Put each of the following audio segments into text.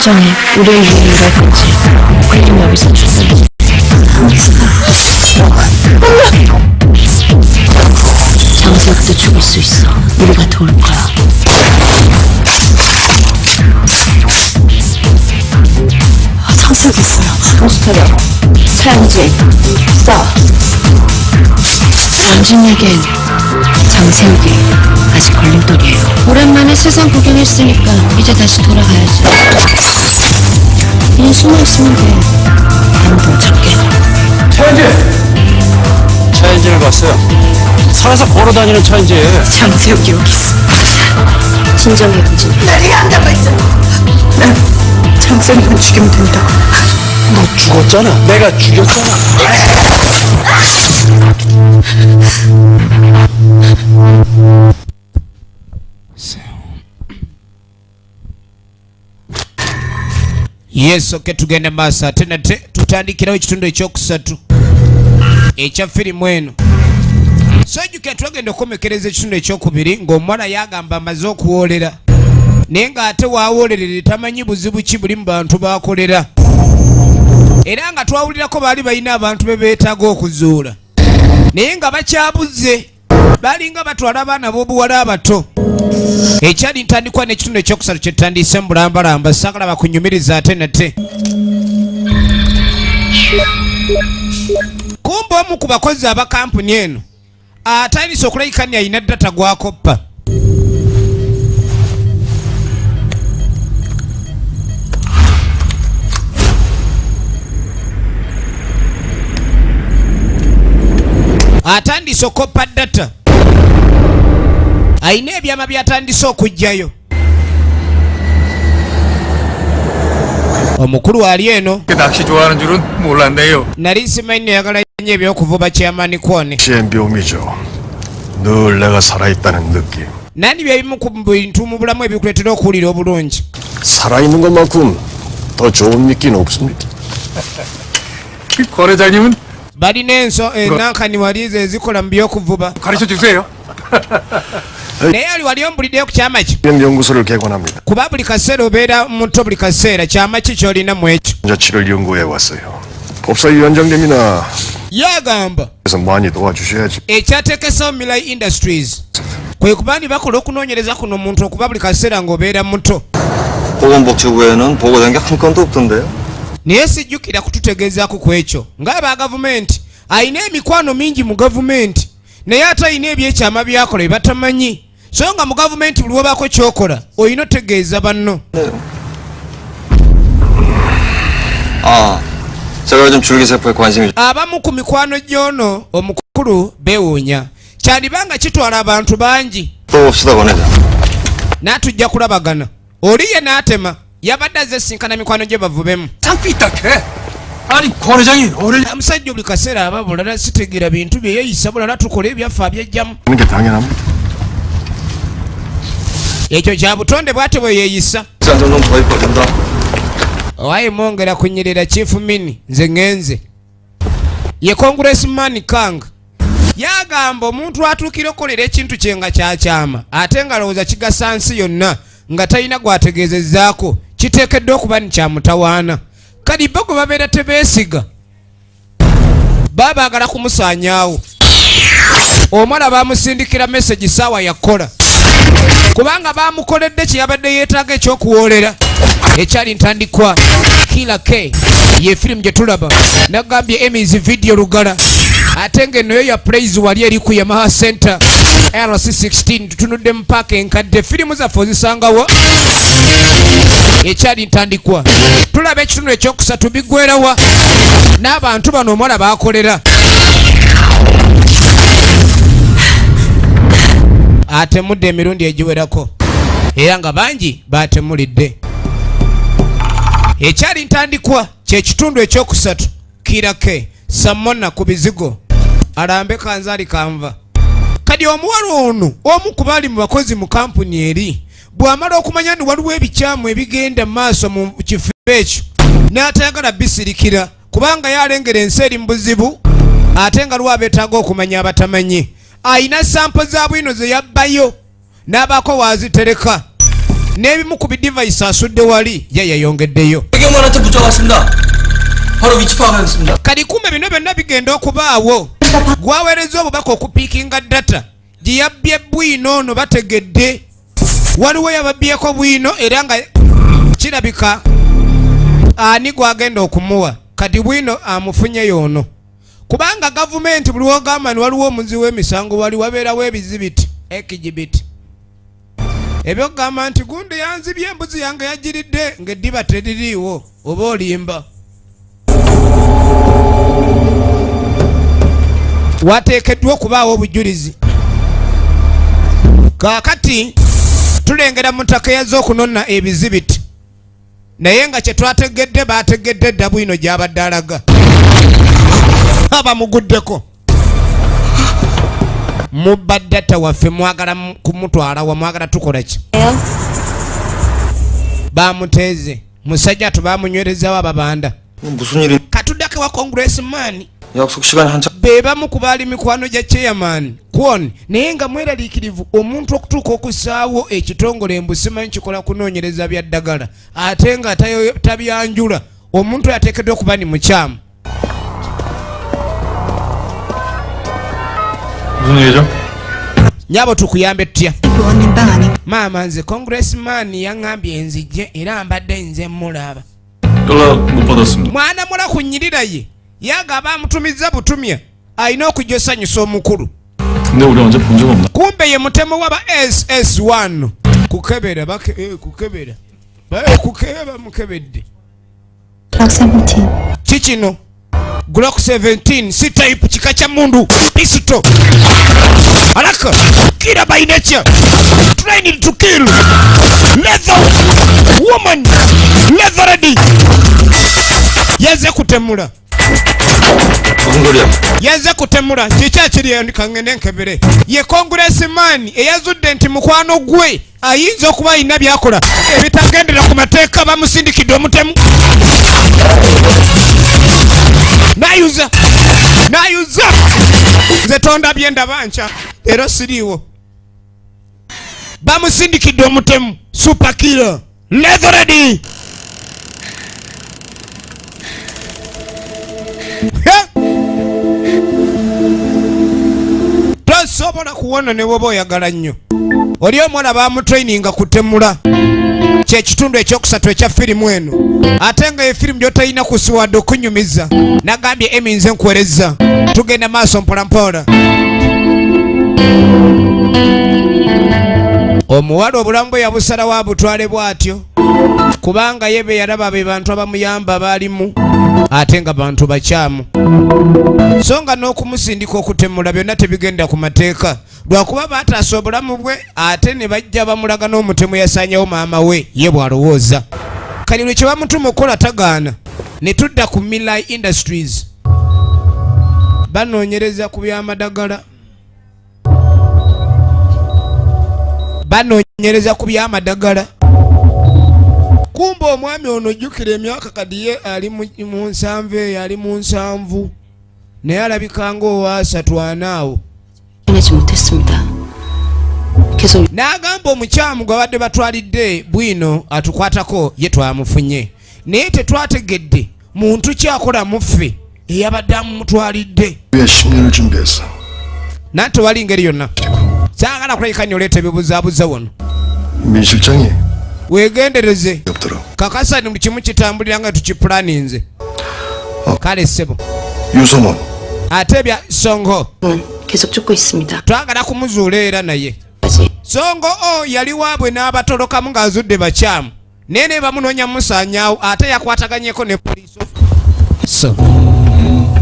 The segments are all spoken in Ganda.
결정해. 우리를 위해 일할 건지 그냥 여기서 죽을지. 장세혁도 죽을 수 있어. 우리가 도울 거야. 장세혁 있어요. 통수타령 차영진 싸. 원진에겐 장세욱이 아직 걸림돌이에요. 오랜만에 세상 구경했으니까 이제 다시 돌아가야지. 그냥 숨어 있으면 돼. 아무도 못 찾게. 차현진! 차현진을 봤어요. 살아서 걸어다니는 차현진. 장세혁이 여기 있어. 진정해, 원진. 내가 한다고 했잖아. 난 장세혁만 죽이면 된다고. 너 죽었잖아. 내가 죽였잖아. Yes, okay, tugende maaso ate nate tutandikirawo ekitundu ekyokusatu ekya firimu eno. So jjukira twagenda okukomekereza ekitundu ekyokubiri ng'omuwala yagamba amaze okuwoolera, naye ng'ate waawoolerere tamanyi buzibu ki buli mu bantu bakolera, era nga twawulirako baali balina abantu be beetaaga okuzuula, naye nga bakyabuze, balinga batwala abaana b'obuwala abato. Ekyali ntandikwa n'ekitundu ekyokusatu kyetutandise mu bulambalamba. Saagala bakunyumiriza ate nate. Kumbe omu ku bakozi aba kampuni eno atandise okulabika ni alina data gwakoppa. Atandise okoppa data, alina ebyama byatandise okuggyayo. Omukulu ali eno. 낚시 좋아하는 줄은 몰랐네요. Nali simanyi neyagala nnyo ebyokuvuba, kyamani kwone. 시엔 묘미죠. 늘 내가 살아있다는 느낌. Nandi byebimu ku bintu mu bulamu ebikuleetera okuwulira obulungi. 살아있는 것만큼 더 좋은 느낌은 없습니다. 권 회장님은 Balina enso enankani walizo ezikola mu byokuvuba. 가르쳐 주세요. Naye ali wali ombuliddeyo ku kyama ki? 연구소를 개관합니다. Kuba buli kaseera obeera muto, buli kaseera kyama ki kyolina mu ekyo? 자치를 연구해 왔어요. 법사위원장님이나 Yagamba 그래서 많이 도와주셔야지. ekyateekesawo Milai Industries kwe kuba ni bakola okunoonyereza kuno omuntu okuba buli kaseera ng'obeera muto. 보건복지부에는 보고된 게 한 건도 없던데요. Naye sijjukira kututegeezaako ku ekyo ng'aba gavumenti alina emikwano mingi mu gavumenti, naye ate alina ebyekyama byakola bye batamanyi, so nga mu gavumenti buli wobaako kyokola olina otegeeza banno. 아, 제가 요즘 줄기세포에 관심이 Abamu ku mikwano gy'ono omukulu beewuunya, kyandibanga kitwala abantu bangi. 또 봅시다, 권 회장. N'atujja kulabagana oli ye n'atema yabadde azze sinkana mikwano gye bavubemu. 삐딱해. 아니 권 회장이 어릴 Omusajja buli kaseera aba bulala, sitegeera bintu bye yeeyisa bulala, tukola ebyaffe abyejjamu. 하는 게 당연합니다. Ekyo kya butonde, bwate bwe yeeyisa. 점점 더 이뻐진다. Owaye mwongera kunyirira chief mini, nze ŋŋenze. Ye Congressman Kang yagamba omuntu atuukira okukolera ekintu kye nga kyakyama ate nga lowooza kigasa nsi yonna nga talina gwategeezezzaako, kiteekeddwa okuba ni kyamutawaana. Kali bo gwe babeera tebeesiga, baba baagala kumusaanyaawo. Omwana bamusindikira message saawa yakola, kubanga bamukoledde kye yabadde yeetaaga ekyokuwoolera. Ekyali ntandikwa Killer K ye firimu gye tulaba. Nagambye Emis Video Lugala, ate ng'enoyo ya Praise wali eri ku Yamaha Center RC16. Tutunudde mu paaka enkadde, firimu zaffe ozisangawo. Ekyali ntandikwa, tulaba ekitundu ekyokusatu biggwerawa n'abantu bano omuwala bakolera atemudde emirundi egiwerako, era nga bangi batemulidde. Ekyali ntandikwa kyekitundu ekyokusatu, Killer K samona ku bizigo alambe kanzaali kanva. Kati omuwala ono omu ku baali mu bakozi mu kampuni eri bw'amala okumanya nti waliwo ebikyamu ebigenda mu maaso mu kifo ekyo, n'atayagala bisirikira, kubanga yalengera ensi eri mu buzibu, ate nga lwa abeetaaga okumanya abatamanyi. Ayina sample za bwino ze yabbayo n'abaako waazitereka. N'ebimu ku bidivaisi asudde wali ye yeyongeddeyo. 배경만한테 붙잡았습니다. 바로 위치 파악하겠습니다. Kati kumbe bino byonna bigenda okubaawo, gwaweereza obubaka okupiikinga data gye yabbye bwino ono. Bategedde waliwo yababbyeko bwino, era nga kirabika ani gwagenda okumuwa. Kati bwino amufunye yoono, kubanga gavumenti buli wogamba ni waliwo omuzi w'emisango, wali wabeerawo ebizibiti, ekijibiti ebyokugamba nti gundi yanzibye embuzi yange yagiridde ng'eddiba teririiwo, oba olimba. Wateekeddwa okubaawo obujulizi. Kaakati tulengera mutaka eyazze okunona ebizibiti, naye nga kyetwategedde bategedde dda bwino gy'abadde alaga. Abamuguddeko mubba data waffe, mwagala kumutwala wa? Mwagala tukola ki? Bamuteeze musajja tubamunywerezawo ababanda. 무슨 일이? Katuddako wa congressman. 약속 시간이 한참 Be bamu ku baali mikwano gya chairman Kwon, naye nga mweraliikirivu omuntu okutuuka okussaawo ekitongole mbu simanyi kikola kunoonyereza bya ddagala, ate nga tabyanjula. Omuntu oyo ateekeddwa okuba ni mukyamu. 무슨 일이죠? Nyabo, tukuyambe tutya? 의원님 방 아닌 Maama, nze congressman yaŋŋambye nzijje, era mbadde nze mulaba. 연락 못 받았습니다. Mwana mula ku nnyirira ye yagaba amutumizza butumya, alina okujja osanyusa omukulu. 근데 우리 언제 본 적 없나? Kumbe ye mutemu waba SS1 kukebera kukebera kukeba mukebedde. Glock 17. Kikino Glock 17 C type, kika kya mundu pistol, alaka killer by nature, trained to kill, leather woman, leather ready, yaze kutemula. 무슨 소리야? Yaze kutemula. Kiki ekiri? Kangende nkebere. Ye congressman eyazudde nti mukwano gwe ayinza okuba alina byakola ebitagendera ku mateeka, bamusindikidde omutemu nayuza nayuza. Nze tondabye, ndaba nkya era siriiwo. Bamusindikidde omutemu super killer leather ready. He! Tosobola kuwona ne bwoba oyagala nnyo. Oli omuwala bamutraininga kutemula. Kyekitundu ekyokusatu ekya firimu eno, ate nga efirimu gyotalina kusiwadde okunyumiza. Nagambye emi nze nkuwereza, tugenda maaso mpolampola. Omuwala obulamu bwe yabusalawo abutwale bw'atyo, kubanga ye be yalaba be bantu abamuyamba baalimu, ate nga bantu bakyamu, so nga n'okumusindika okutemula byonna tebigenda ku mateeka, lwakuba baataasa obulamu bwe ate ne bajja bamulaga n'omutemu yasaanyewo maama we. Ye bw'alowooza kali lwe kye bamutuma okukola tagaana. Ne tudda ku Milai Industries, banoonyereza ku byamadagala, banoonyereza ku byamadagala. Kumba omwami ono, jjukira emyaka kadi ye ali mu 70 eyo, ali mu 70, naye alabika ng'owaasatu anaawo. 해내지 못했습니다. 계속 N'agamba omukyamu gwe babadde batwalidde bwino atukwatako ye twamufunye, naye tetwategedde muntu kyakola muffe eyabadde amumutwalidde. 위해 10년을 준비했어. Naye tewali ngeri yonna, saagala kulabika nyo oleeta ebibuzaabuza wano. 민 실장이 Weegendereze. 없더라. Kakasa ni buli kimu kitambulira nga tukipulaninze. Kale ssebo. 유성원 Ate ebya Songo? 은 계속 쫓고 있습니다. Twagala kumuzuula era naye 까지 Songo o yali waabwe n'abatolokamu ng'azudde bakyamu, naye ne bamunoonya musaanyaawo. Ate yakwataganyeko ne poliisi, so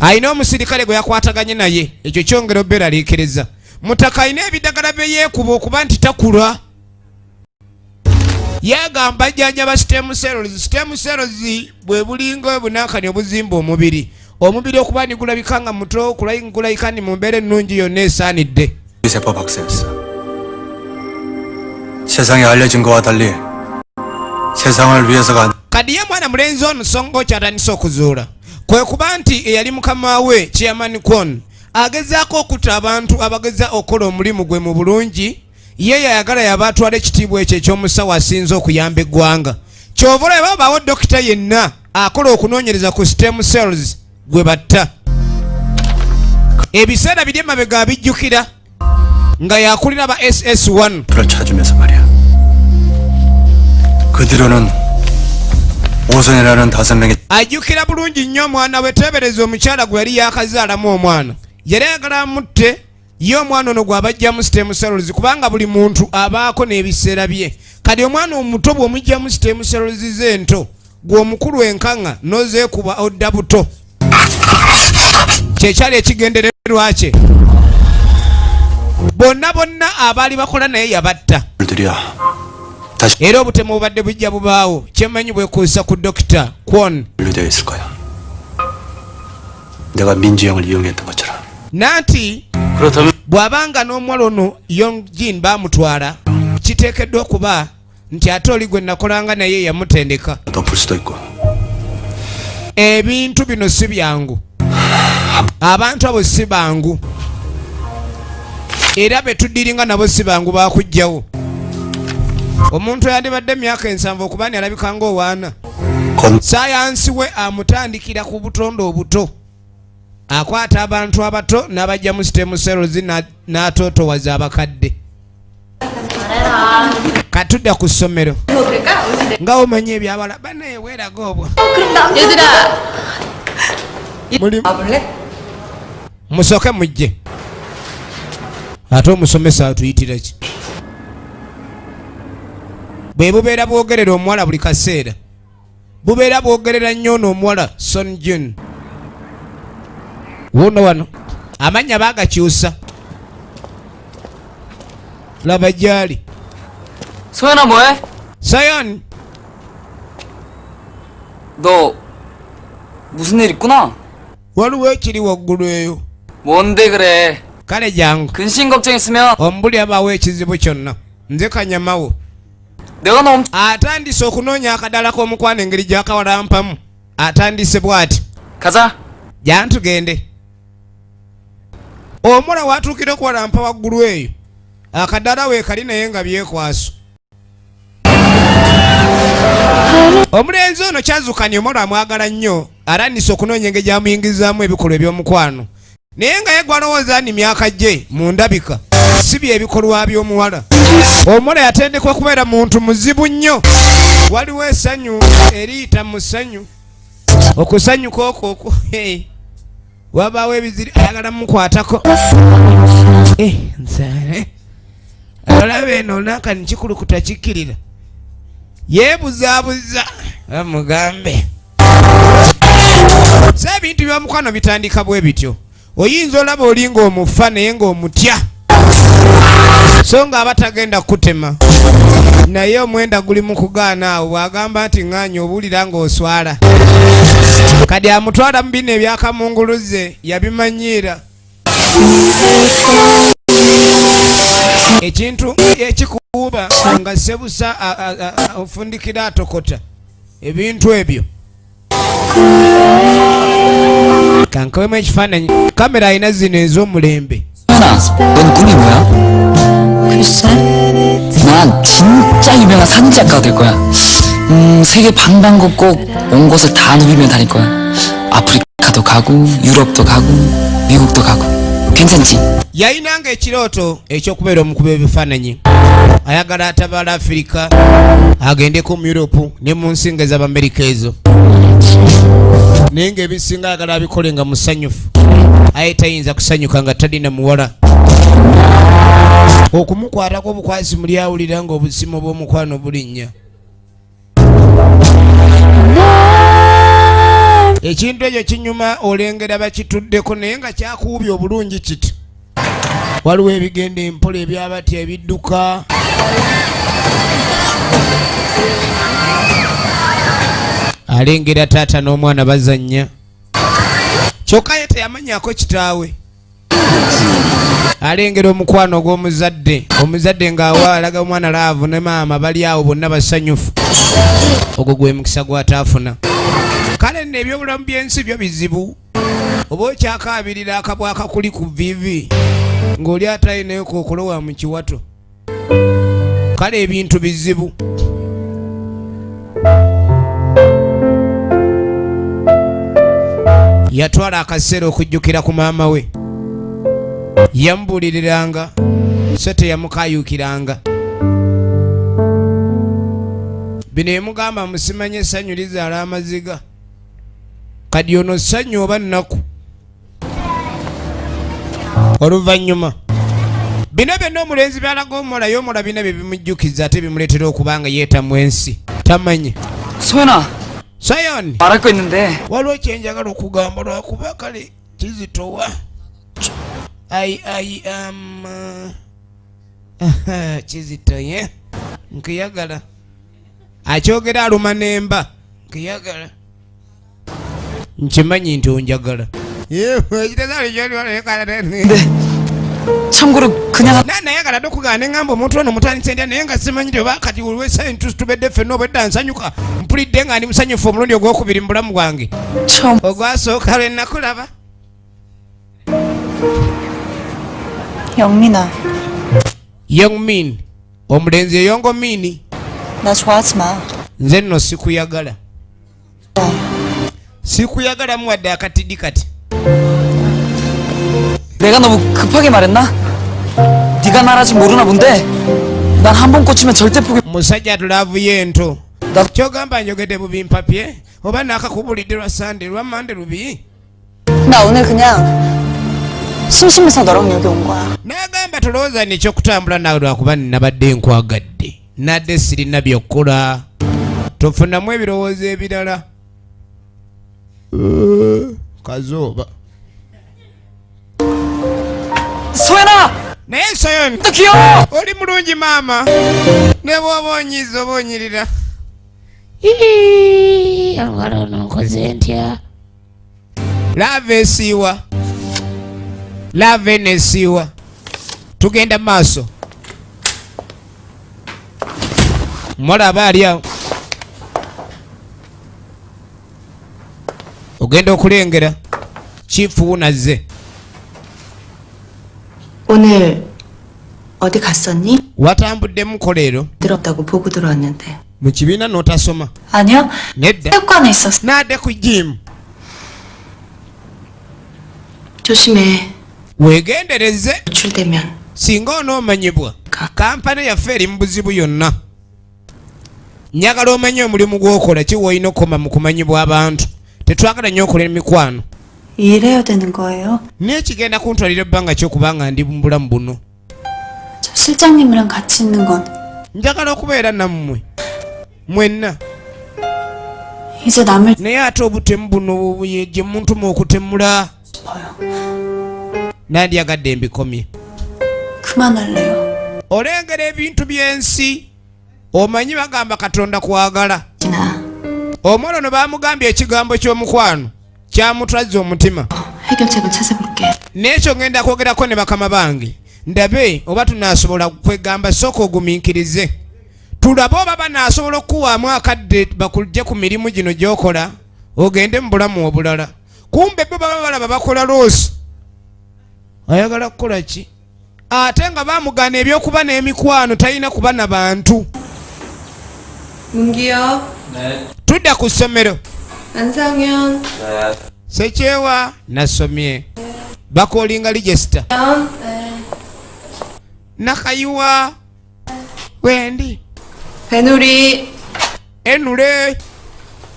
alina omusirikale gwe yakwataganye naye. Ekyo kyongera obeeraliikiriza. Mutaka alina ebidagala bye yeekuba okuba nti takula. Yagamba ajjanjaba stem cells. Stem cells bwe bulinga obunankani obuzimba omubiri, omubiri okuba ni gulabika nga muto, gulabika ni mu mbeera ennungi yonna esaanidde. 세포 박사였어. 세상에 알려진 것과 달리 세상을 위해서가 아니 Kadi ye mwana mulenzi ono Songo kyatandise okuzuula kwe kuba nti eyali mukama we Chairman Kwon agezaako okutta abantu abageza okukola omulimu gwe mu bulungi. Ye yayagala yaba atwala ekitiibwa ekyo eky'omusawo asinze okuyamba eggwanga. Kyova olaba babaawo dokita yenna akola okunoonyereza ku stem cells gwe batta. Ebiseera biri emabega abijjukira nga yakulira ba SS1. 를 찾으면서 말이야. 그 뒤로는 오선이라는 5명의 Ajjukira bulungi nnyo omwana we, teebereza omukyala gwe yali yakazaalamu omwana, yali ayagala amutte ye omwana ono gw'abajjamu stem cells, kubanga buli muntu abaako n'ebiseera bye. Kati omwana omuto bw'omugjamu stem cells z'ento, gwe omukulu enkaŋa n'ozeekuba odda buto. Kyekyali ekigendererwa kye. Bonna bonna abaali bakola naye yabatta. 들이야. 다시 Era obutemu bubadde bujja bubaawo, kyemmanyi bwekuusa ku Dokita Kwon. 분류되어 있을 거야. 내가 민지 형을 이용했던 것처럼. Nanti 그렇다면 bw'abanga n'omuwala ono Yongjin baamutwala, kiteekeddwa okuba nti ate oli gwe nakolanga naye yamutendeka. 덮을 수도 있고. Ebintu bino si byangu, abantu abo si bangu, era be tuddiringa nabo si bangu bakugjawo. Omuntu yandibadde emyaka 70 okuba ni alabika ng'owaana. 건 Sayansi we amutandikira ku butonde obuto, akwata abantu abato n'abajjamu stem cells n'atootowaza abakadde. Katudda ku ssomero nga omanyi ebyabala banaye weeraga obwo. 얘들아 Muli 와볼래? Musooke mujje, ate omusomesa atuyitira ki? Bwe bubeera bwogerera omuwala buli kaseera, bubeera bwogerera nnyo ono omuwala Son Jun wuno wano, amannya baagakyusa, laba gyali. 소연아 뭐해? Sayon. 너 무슨 일 있구나? Waliwo ekiri waggulu eyo. 뭔데 그래? Kale jangu. 근심 걱정 있으면 Ombuli abaawo ekizibu kyonna, nze kanyamawo. 내가 너 엄청 Atandise okunoonya akadala k'omukwano, engeri gyakawalampamu atandise bw'ati. 가자. Jantugende. Omuwala watuukira okuwalampa waggulu eyo, akadala weekali naye nga byekwaso. Omulenzi ono kyazukanye omuwala amwagala nnyo, atandise okunoonya engeri gyamuyingizaamu ebikolwa eby'omukwano, naye nga ye gwalowooza ni myaka gye mu ndabika si byebikolwa by'omuwala. Omuwala yatendekwa kubeera muntu muzibu nnyo. Waliwo essanyu eriyita mu ssanyu, okusanyuka okwo okwo, hey, wabaawo ebiziri ayagala mukwatako. Eh, nsaale olaba eno olaka nikikulukuta kikkirira, yeebuzaabuza amugambe. So ebintu by'omukwano bitandika bwe bityo, oyinza olaba oli ng'omufa naye ng'omutya, so nga aba tagenda kutema, naye omwenda guli mu kugaana awo. Bw'agamba nti ŋŋaanya, obuulira ng'oswala. Kati amutwala mu bino ebyakamunguluze, yabimanyiira. Ekintu ekikuuba nga sebusa ofundikira atokota ebintu ebyo. Kankawemu ekifaananyi, kamera alina zino ez'omulembe. 소연아 넌 꿈이 뭐야? 글쎄 난 진짜 유명한 사진작가가 될 거야. 세계 방방곡곡 온 곳을 다 누비며 다닐 거야. 아프리카도 가고 유럽도 가고 미국도 가고 괜찮지? Yayinanga ekirooto ekyokubeera omukuba ebifaananyi, ayagala atabaala Afirika, agendeko mu Europe ne mu nsi nga ez'Abamerika ezo, naye ngaebisinga ayagala abikole nga musanyufu, aye tayinza kusanyuka nga talina muwala okumukwatako obukwasi. Muli awulira nga obusimu bw'omukwano bulinnya. Ekintu ekyo kinyuma, olengera bakituddeko naye nga kyakuubye obulungi kiti. Waliwo ebigenda empola, ebyabatya ebidduka. Alengera taata n'omwana bazannya, kyokka ye teyamanyako kitaawe. Alengera omukwano ogw'omuzadde, omuzadde ng'awa alaga omwana love, ne maama bali awo bonna basanyufu. Ogwo gwe mukisa gw'ataafuna. Kale nno ebyobulamu by'ensi byo bizibu, oba okyakaabirira akabwa akakuli ku vivi ng'oli atalinayo kookolo wa mu kiwato. Kale ebintu bizibu. Yatwala akaseera okujjukira ku maama we. Yamubuuliriranga so teyamukayukiranga. Bino yamugamba musimanye essanyu lizaala amaziga. Kati ono ssanyu oba nnaku? Oluvannyuma bino byonna omulenzi by'alaga omuwala y'omuwala bina bye bimujjukiza ate bimuleetera okuba nga yeetamwa ensi tamanyi. 소연아, Sayoni, 말할 거 있는데. Waliwo kyenjagala okugamba lwakuba kale kizitowa. I am kizitoye nkuyagala. Akyogera aluma nemba nkuyagala. Nkimanyi nti onjagala. 참고로 그냥 Nayagala dde okugaana ne ŋŋamba omuntu ono mutandise ndya naye nga simanyi oba kati olw'essanyu tubedde ffenna obwedda nsanyuka mpulidde nga ndi musanyufu omulundi ogwokubiri mu bulamu bwange. 처음 Ogwasooka lwe nakulaba. 영민아, Young Min, omulenzi eyongo mini. 나 좋아하지 마. Nze nno sikuyagala. Sikuyagalamu wadde akatidi kati. 내가 너무 급하게 말했나? 네가 날 아직 모르나 본데 난 한 번 꽂히면 절대 포기 Musajja tulaavu y'ento. 나 Kyogamba njogedde bubimpapye oba naakakubulidde lwa Sande lwa Mande lubi. 나 오늘 그냥 심심해서 너랑 여기 온 거야. N'agamba tolowooza nekyokutambula naawe lwakuba nabadde nkwagadde nadde sirina byokkola tofunamu ebirowoozo ebirala. Kazooba. 소연아! Naye Soyoni 너 귀여워! oli mulungi maama ne bw'oba onyiiza oba onyirira. Omuwala ono nkoze ntya? Laava esiiwa, laava eno esiiwa. Tugenda mu maaso. Omuwala aba ali awo ogenda okulengera chifu wunazze. 오늘 어디 갔었니? Watambuddemu leero? 들었다고 보고 들어왔는데. Mu kibiina n'otasoma? 아니요, Nedda. 체육관에 있었어. N'adde ku jimu. 조심해. Weegendereze. 노출되면 Singa onoomanyibwa kampani yaffe eri mu buzibu yonna. Njagala omanye omulimu gw'okola ki woolina okukoma mu kumanyibwa abantu. Tetwagala nnyo okola emikwano. 일해야 되는 거예요? Naye kigenda kuntwalira ebbanga ki okuba nga ndi mu bulamu buno? 저 실장님이랑 같이 있는 건 Njagala okubeera nammwe mwenna. 이제 남을 Naye ate obutemu buno gye muntuma okutemula. 싶어요. Nandyagadde mbikomye. 그만할래요. Olengera ebintu by'ensi omanyi bagamba Katonda kwagala. 진아, Omwana ono baamugambye ekigambo ky'omukwano kyamutwazza omutima. 해결책을 찾아볼게. N'ekyo ngenda kwogerako ne bakama bange ndabe oba tunaasobola kwegamba. Sooka ogumiikirize tulabe oba banaasobola okukuwaamu akadde bakujje ku mirimu gino gy'okola ogende mu bulamu obulala. Kumbe bo baba balaba bakola loosi ayagala kukola ki ate nga bamugaana ebyokuba n'emikwano talina kuba na bantu. 문기요. Tudda ku ssomero. 안상현. Sekyewa nasomye bakolinga register. Nakayiwa wendi. 배누리. Enule.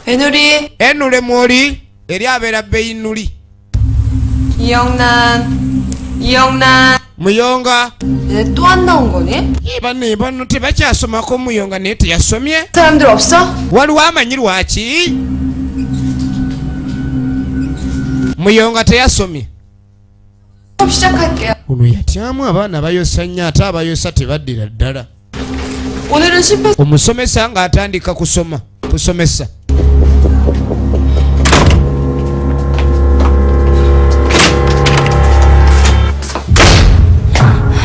배누리. Enule mwoli eri abeera beyinuli. 이영란. 이영란. Muyonga. 얘 또 안 나온 거니? Ye banne bano tebakyasomako Muyonga naye teyasomye. 사람들 없어? Waliwo amanyi lwaki Muyonga teyasomye? 수업 시작할게요. Ono yatyamu abaana bayosa nnyo ate abayosa tebaddira ddala. 오늘은 심폐 Omusomesa ng'atandika kusoma kusomesa.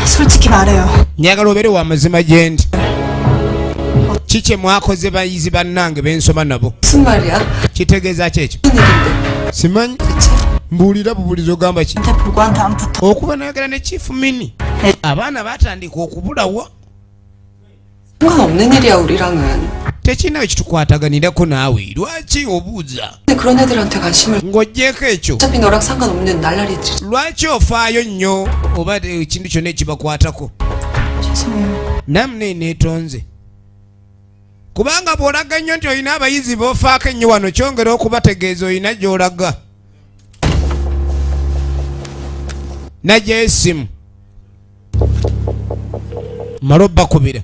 솔직히 말해요. Njagala obeere wa mazima gye ndi. Ki kye mwakoze bayizi bannange bensoma nabo? 무슨 말이야? Kitegeeza ki ekyo? 무슨 일인데? Simanyi. 대체? Mbuulira bubulizi ogamba ki? 한테 보고한 다음부터 Okuba nayogera ne chief mini abaana batandika okubulawo. 상관없는 일이야 우리랑은. Tekirina we kitukwataganirako naawe, lwaki obuuza? 근데 그런 애들한테 관심을 Ng'oggyeko ekyo, 어차피 너랑 상관없는 날라리들. lwaki ofaayo nnyo oba ekintu kyonna ekibakwatako? 죄송해요. Namune neetonze kubanga bw'olaga nnyo nti olina abayizi b'ofaako ennyo wano, kyongera okubategeeza olina gy'olaga. Najjayo essimu male obbakubira.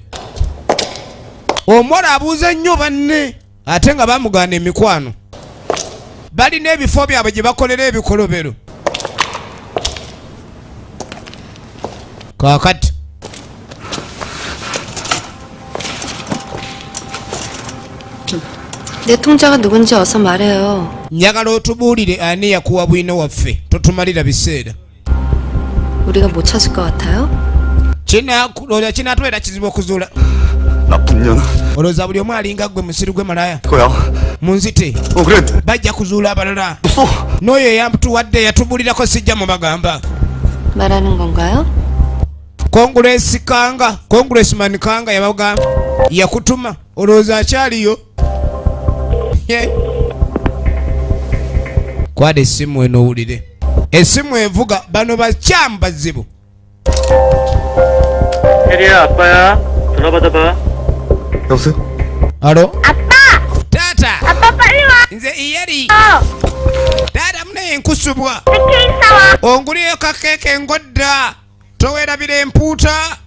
Omuwala abuuza nnyo banne ate nga bamugaana emikwano. Balina ebifo byabwe gye bakolera ebikolobero. Kaakati 내 통장은 누군지 어서 말해요. Njagala otubuulire ani yakuwa bwino waffe, totumalira biseera. 우리가 못 찾을 것 같아요? Kinakulooza kinaatwera kizibu okuzuula. 나쁜 년. Olowooza buli omu alinga ggwe musiru gwe malaya? 거야. Munzite. 어 그래. Bajja kuzuula abalala. 쏘. N'oyo eyamtuwadde yatubulirako, sijja mubagamba. 말하는 건가요? Congress Kanga, Congressman Kanga yabagamba yakutuma, olowooza akyaliyo? Ye. Kwata essimu eno owulire essimu evuga. Bano bakyamu bazibu. 혜리야 아빠야 전화 받아봐. 여보세요? Alo, taata. Nze iyeri taata munaye nkusubwa onguliyo kakeeke ngodda, towerabira empuuta.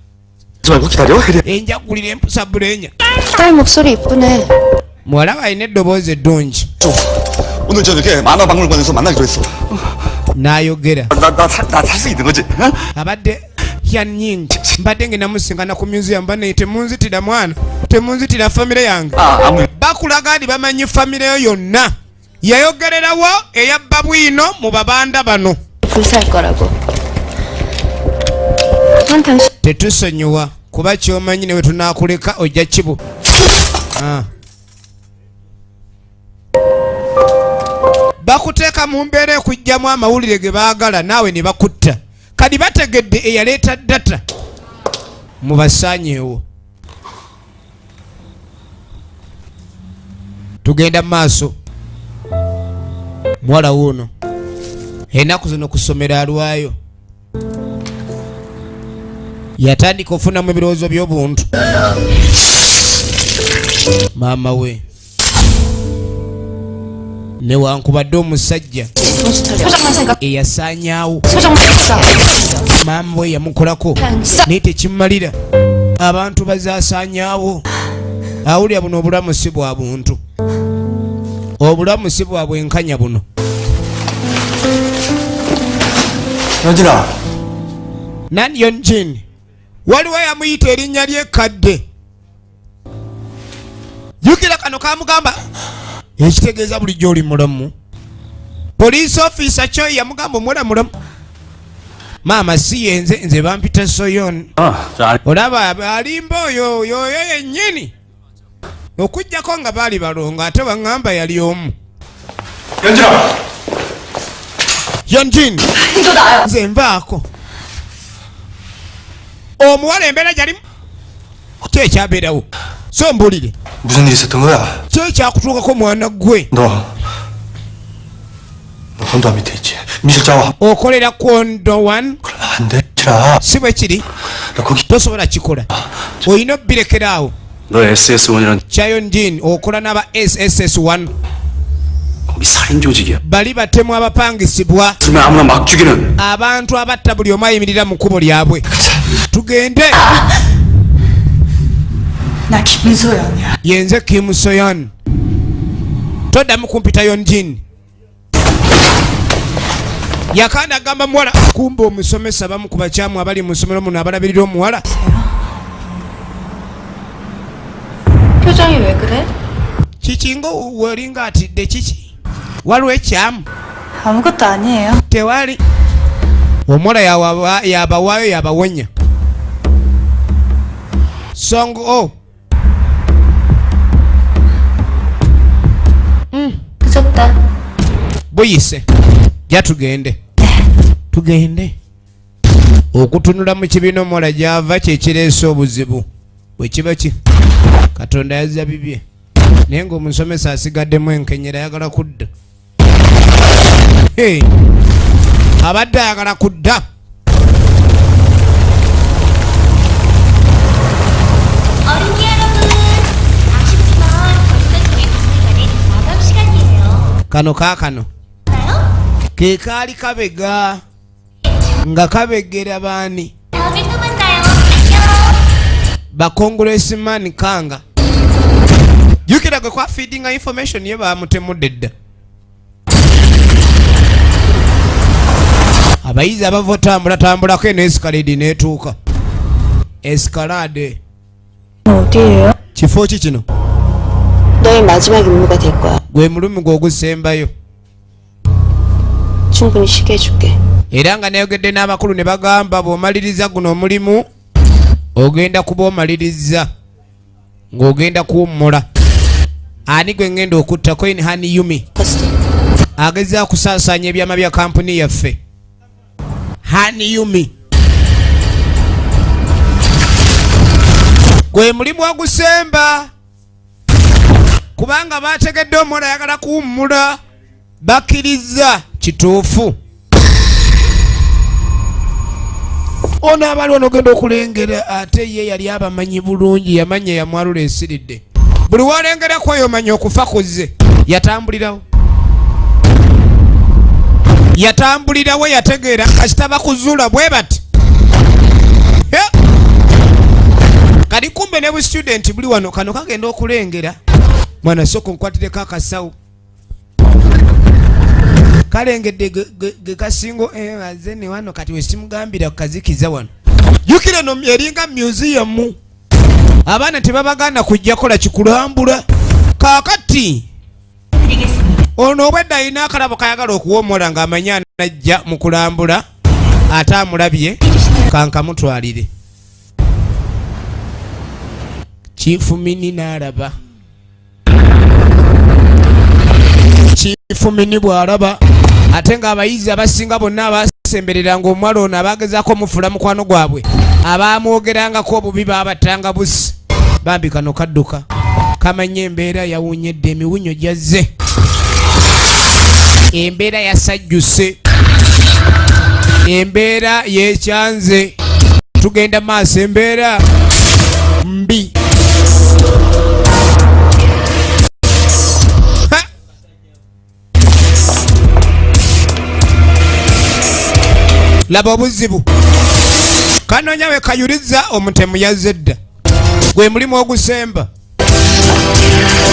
하지 말고 기다려. 혜리야. Enjagulira empusa bulenya. 딸 목소리 이쁘네. Muwala we alina eddoboozi eddungi. 오늘 저녁에 만화박물관에서 만나기로 했어. N'ayogera. 나나나 살 수 있는 거지? 응? Abadde hyanyingi mbadde ngenda musinkana ku museum. Bane, temunzitira mwana, temunzitira famire yange. 아 아무 Bakulaga nti bamanyi famire yo yonna. Yayogererawo eyabba bwino mu babanda bano. 불사할 거라고. 난 당신 Tetusonyiwa kuba kyomanyi ne wetunakuleka ojja kibu. Ah. Bakuteeka mu mbeera ekugjamu amawulire ge baagala naawe ne bakutta. Kati bategedde eyaleeta data, mubasaanyeewo. Tugenda mu maaso. Muwala wuuno ennaku zino ku ssomero alwayo, yatandika ofunamu ebirowoozo by'obuntu. Maama we newankubadde omusajja 정신 차려. 소장만 생각. eyasaanyaawo 소장만 써. maama we yamukolako naye tekimumalira. Abantu bazasaanyaawo. Awulira buno obulamu si bwa buntu, obulamu si bwa bwenkanya buno. 현진아. Nan Yonjin, waliwo yamuyita erinnya ly'ekkadde. Jjukira kano kamugamba ekitegeeza bulijjo oli mulamu. Police officer Choi yamugamba omuwala mulamu. Maama, si yenze, nze bampita Soyon. 아, 자, Olaba alimba oyo yoyo yennyini, okugjako nga baali balongo ate baŋŋamba yali omu. 현진아. Yonjin. 이거 나야. Nze nvaako. Omuwala embeera gyalimu ki ekyabeerawo? So mbulire. 무슨 일 있었던 거야? Ki ekyakutuukako mwana gwe? 너, 너 헌도함 밑에 있지? 미실자와 Okolera Kwondowan? 그러면 안 돼. 라 Si bwe kiri? 너 거기 Tosobola kikola, olina obbirekeraawo. 너 SS1이란 Chayonjin, okola n'aba SSS1. 거기 살인 조직이야. Bali batemu abapangisibwa. 쓰면 아무나 막 죽이는. Abantu abatta buli omu ayimirira mu kkubo lyabwe. Tugende. 나 김소연이야. Yenze Kim Soyon, toddamu kumpita Yonjin. Yakanda agamba muwala kumba omusomesa bamu ku bakyamu abali mu ssomero muno abalabirira omuwala. 표정이 왜 그래? Kiki nga weolinga atidde? Kiki, waliwo ekyamu? 아무것도 아니에요. Tewali. Omuwala yabawaayo yabawonya. Song o. 늦었다. Buyise, ja tugende, tugende. Okutunula mu kibiina omuwala gyava kyekireese obuzibu. Bwekiba ki Katonda yazza bibye, naye ng'omusomesa asigaddemu enkenyera, ayagala kudda. Hey, abadde ayagala kudda. 어린이 여러분, 아쉽지만 벌써 저희 박물관은 마감 시간이에요. Kano kaakano ke kaali kabega nga kabegera baani? 다음에 또 만나요. 안녕. Ba congressman Kanga. Jjukira gwe kwa feedinga information ye bamutemudde dda. Abayizi abava otambulatambulako eno Escalade n'etuuka Escalade. 어디예요? Kifo ki kino? 너의 마지막 임무가 될 거야. Gwe mulumi gwe ogusembayo. 충분히 쉬게 해줄게. Era nga nayogedde n'abakulu ne bagamba bw'omaliriza guno omulimu ogenda kuba omaliriza ng'ogenda kuwummula. Ani gwe ŋŋenda okutta? Coin Hani Yumi agezaako kusaasaanya ebyama bya kampuni yaffe. Hani Yumi gwe mulimu ogusemba, kubanga bategedde omuwala ayagala kuwummula, bakkiriza kituufu. Ono abali ono ogenda okulengera ate ye yali abamanyi bulungi, yamanya yamwalula esiridde. Buli walengera kweyo omanya okufa kuzze. Yatambulirawo, yatambulirawo, yategeera kasita bakuzuula bwe bati. He! Kati kumbe ne bu student buli wano, kano kagenda okulengera mwana soko nkwatireko akasawo kalengedde ge kasingo aze ne wano. Kati wesimugambira kukazikiza wano, jjukira no eringa museum, abaana tebabagaana kujja kola kikulambula. Kaakati ono obwedda alina akalabo kayagala okuwomola ng'amanyi anajja mu kulambula ate amulabye, kankamutwalire. Kifumini n'alaba Kifumini bw'alaba ate ng'abayizi abasinga bonna abasembereranga omuwala ono abagezaako omufula mukwano gwabwe abamwogerangako obubi babatanga busi. Bambi kano kadduka kamanye embeera yawunyedde, emiwunyo gyazze, embeera yasajjuse, embeera yekyanze, tugenda maaso, embeera mbi. Ha! Laba obuzibu kanoonya we kayuliza omutemu yazze dda, gwe mulimu ogusemba.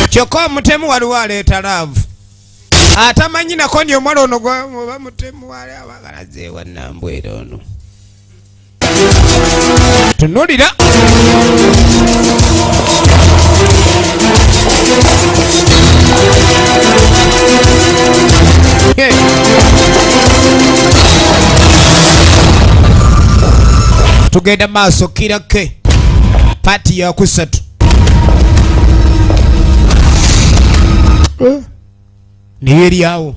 Kyokka omutemu waliwo aleeta love atamanyi nako ni omuwala ono oba mutemu wali abagalazeewa nambwera ono tunulira. Hey. Tugenda maaso kirake part yakusatu. Niyo eryawo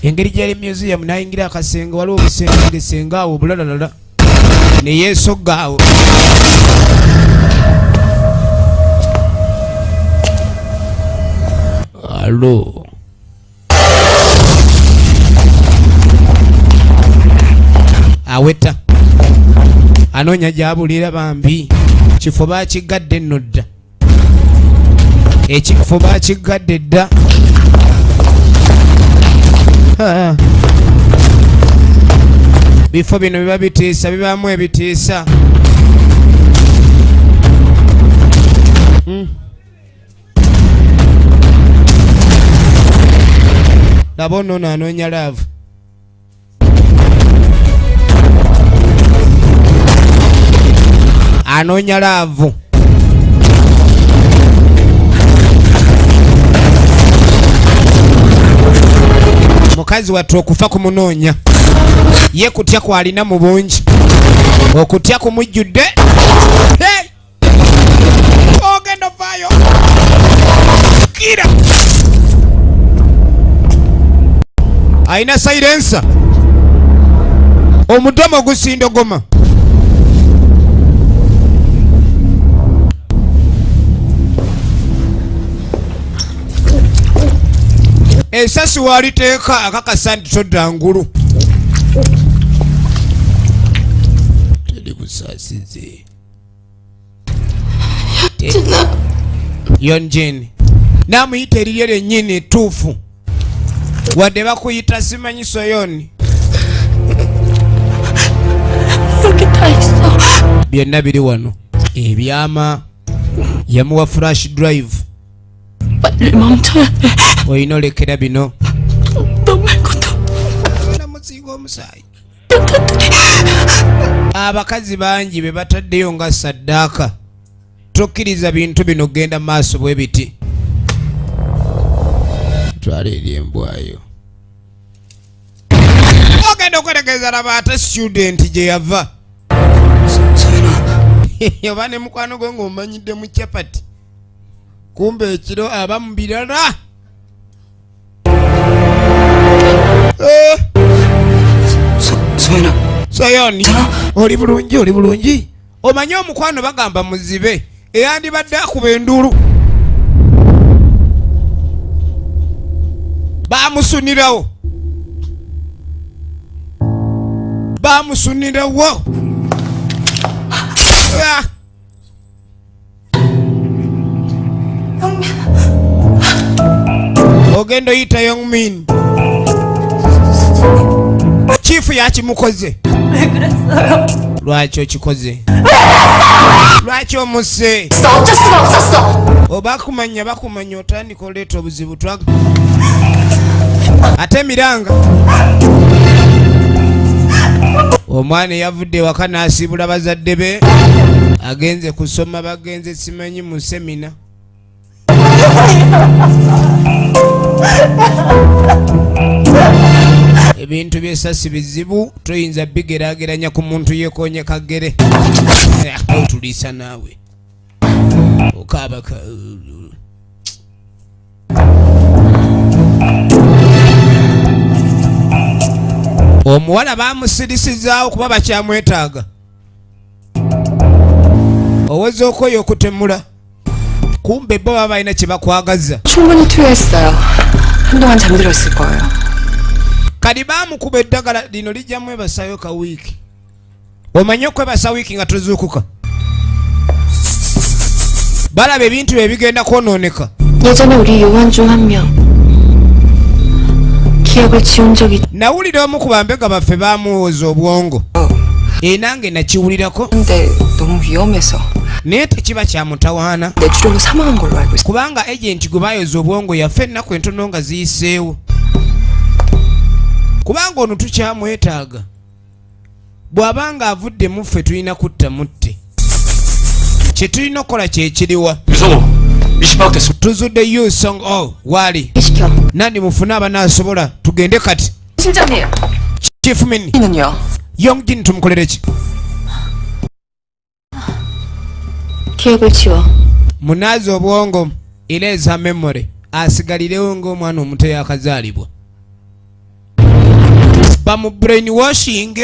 engeri gyali museum, nayingira akasenge, waliwo obusenge awo obulalalala neyesogga awo. Alo aweta anoonya gyabulira bambi, kifo bakigadde nno dda, ekifo bakigadde dda. Ha. Bifo bino biba bitiisa, bibaamu ebitiisa. Laba ono ono anoonya love. Anoonya love. Mukazi wattu okufa kumunoonya ye kutya kwalina mu bungi, okutya kumujjudde. Hey! Ogenda ovaayo kira alina silencer, omudomo gusindogoma. Esasi waliteeka akakasa nti todda ngulu. Teri busaasizi. Yonjin namuyita erirye lyennyini ettuufu, wadde bakuyita simanyi Soyoni. 여기 다 있어. Byonna biri wano ebyama. Yamuwa flash drive. 빨리 멈춰야 돼. Olina olekera bino. 너 말고도 Namusinga omusaayi. Abakazi bangi be bataddeyo nga saddaaka. Tokkiriza bintu bino kugenda mu maaso bwe biti. Twala eri embwayo. Ogenda okwetegereza, laba ate student gye yava oba ne mukwano gwe ng'omanyidde mu capati, kumbe ekiro aba mu birala. Eh, 소연아. Soyoni, oli bulungi? Oli bulungi? Omanye omukwano bagamba muzibe, eyandibadde akuba enduulu bamusunirawo, bamusunirawo. Ah! Ogenda oyita Yongmin, chief yakimukoze. Lwaki okikoze? Lwaki omusse? 어쩔 수가 없었어. Oba kumanya bakumanya otandika oleeta obuzibu. Twaga ate emiranga. Omwana eyavudde ewaka n'asiibula bazadde be, agenze kusoma, bagenze simanyi mu seminar. Ebintu byesasi bizibu, toyinza bigeraageranya ku muntu yekonye kagere. Eh, otuliisa naawe okaaba. Omuwala bamusirisizaawo kuba bakyamwetaaga. Oweza okwoyo okutemula, kumbe bo baba balina kye bakwagaza. 충분히 투여했어요. 한동안 잠들었을 거예요. Kati bamukuba eddagala lino lijja mwebasayo ka wiiki. Omanye okwebasa wiiki nga tozuukuka, balaba ebintu bye bigenda kwonooneka. 예전에 우리 요원 중 한 명 기억을 지운 적이 Nawulira omu ku bambega baffe bamuwoza obwongo, e nange nakiwulirako. 근데 너무 위험해서 Naye tekiba kya mutawaana, 뇌출혈로 사망한 걸로 알고 있어요. kubanga agent gwe bayoza obwongo yafe ennaku entono nga ziyiseewo, kubanga ono tukyamwetaaga. Bw'abanga avudde mu ffe, tulina kutta mutte. Kye tulina okukola kyekiriwa? 유성호 위치 파악됐습니다. Tuzudde Yu Song O waali. 시켜. Nandi mufune abanaasobola, tugende kati. 실장님, Chief Min. 는요? Yongjin tumukolere ki? 기억을 지워. Munaazi obwongo, erase memory, asigalirewo ng'omwana omuto yakazaalibwa. Bamu brainwashing,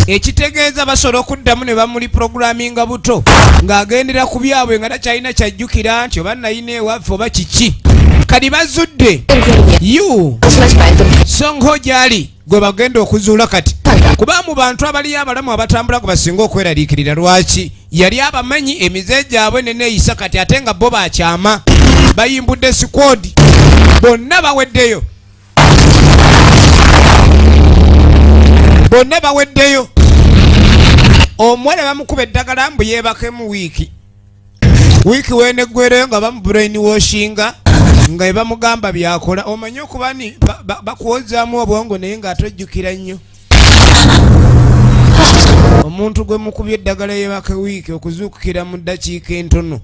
ekitegeeza basobola okuddamu ne bamuli programinga buto ng'agendera ku byabwe nga takyalina kyajjukira nti oba nayina ewaffe oba kiki. Kati bazudde Yu 의심하지 말든 Songho gyali gwe bagenda okuzuula kati, kuba mu bantu abaliyo abalamu abatambula gwe basinga okweraliikirira. Lwaki? Yali abamanyi emize gyabwe neneeyisa kati, ate nga bo bakyama. Bayimbudde squad, bonna baweddeyo, bonna baweddeyo. Omuwala bamukuba eddagala mbu yeebakemu wiiki. Wiiki weneggwereyo nga bamu brainwashinga nga ebamugamba byakola. Omanye okuba ni bakwozaamu obwongo naye ng'atojjukira nnyo. Omuntu gwe mukubye eddagala yebaka wiiki, okuzuukukira mu ddakiika entono.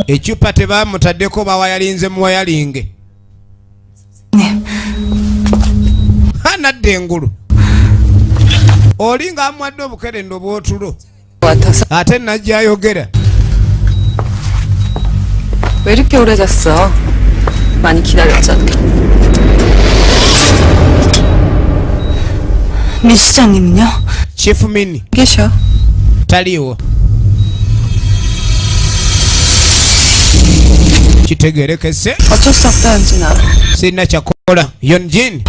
Ekyupa tebamutaddeko, bawayalinze muwayalinge nadda engulu. Oli ng'amuwadde obukerendo bw'otulo 같아서 ate najja ayogera. 왜 이렇게 오래 잤어? 많이 기다렸잖아. 민 시장님은요? Chief Min 계셔. Taliiwo. Kitegerekese. 어쩔 수 없다 현진아. Sirina kyakukola Yonjin.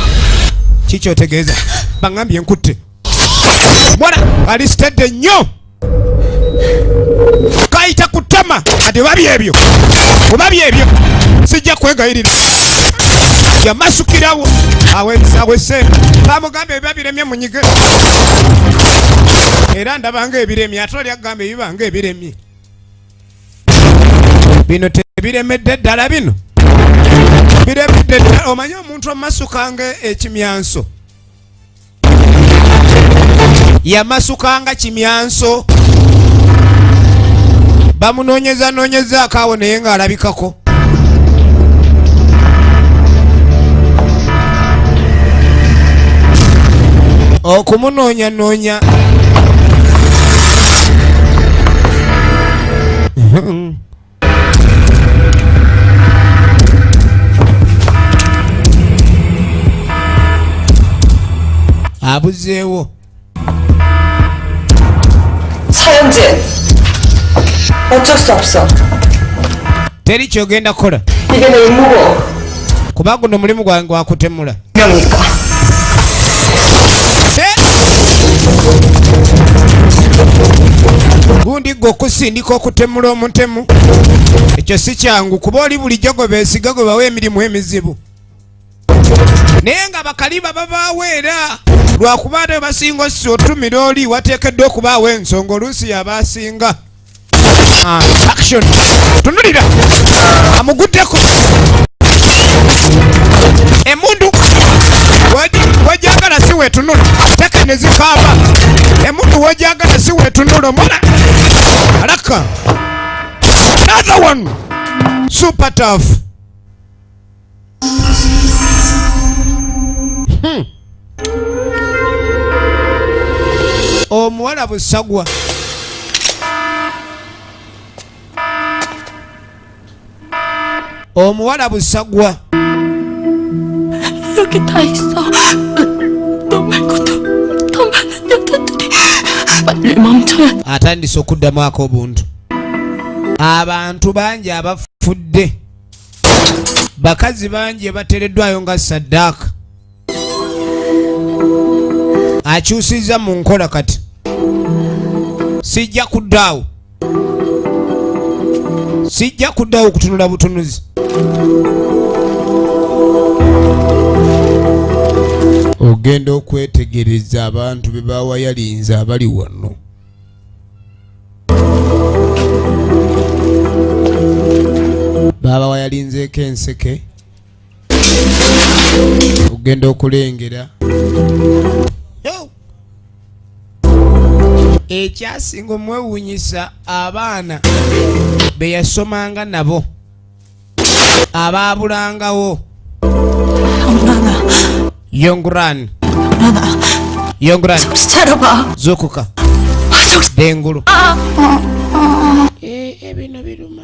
Kikyotegeeza baŋambye nkutte mwana ali sitedde nnyo kayita kutama kati oba byebyo oba byebyo sijja kwegayirira yamasukirawo awese bamugambye ebiba biremye munyige era ndabanga ebiremye ate oli agamba ebibanga ebiremye bino tebiremedde ddala bino biremedde ddala omanyi omuntu omasukanga ekimyanso yamasukanga kimyanso bamunoonyeza noonyezaako awo naye ng'alabikako okumunoonyanoonya abuzeewo. 차현진 어쩔 수 없어. Teri kyogenda kukola. 이게 내 임무고 kuba guno mulimu gwange gwakutemula. 명이니까. Gundi gwe okusindika okutemula omutemu ekyo si kyangu kuba oli bulijjo gwe beesiga gwe bawa emirimu emizibu naye nga bakaliba babaawo era lwakuba ate basinga ossi otumira oli wateekeddwa okubaawo ensonga oluusi yabaasinga. Action tunulira amuguddeko emundu wejagala si wetunula teke nezikaaba emundu wejagala si wetunula omwana alaka another one super tough. Omuwala busagwa omuwala busagwa 여기 다 있어. 너 말고도 더 많은 여자들이 빨리 멈춰야. Atandise okuddamu ak'obuntu. Abantu bangi abafudde, bakazi bangi bateereddwayo nga saddaaka. Akyusizza mu nkola kati sijja kuddaawo, sijja kuddaawo kutunula butunuzi. Ogenda okwetegereza abantu be bawayalinze abali wano. Babawayalinzeeko enseke, ogenda okulengera ekyasinga omwewuunyisa abaana be yasomanga nabo abaabulangawo. Yongran Yongran zukuka dengulu ebino biruma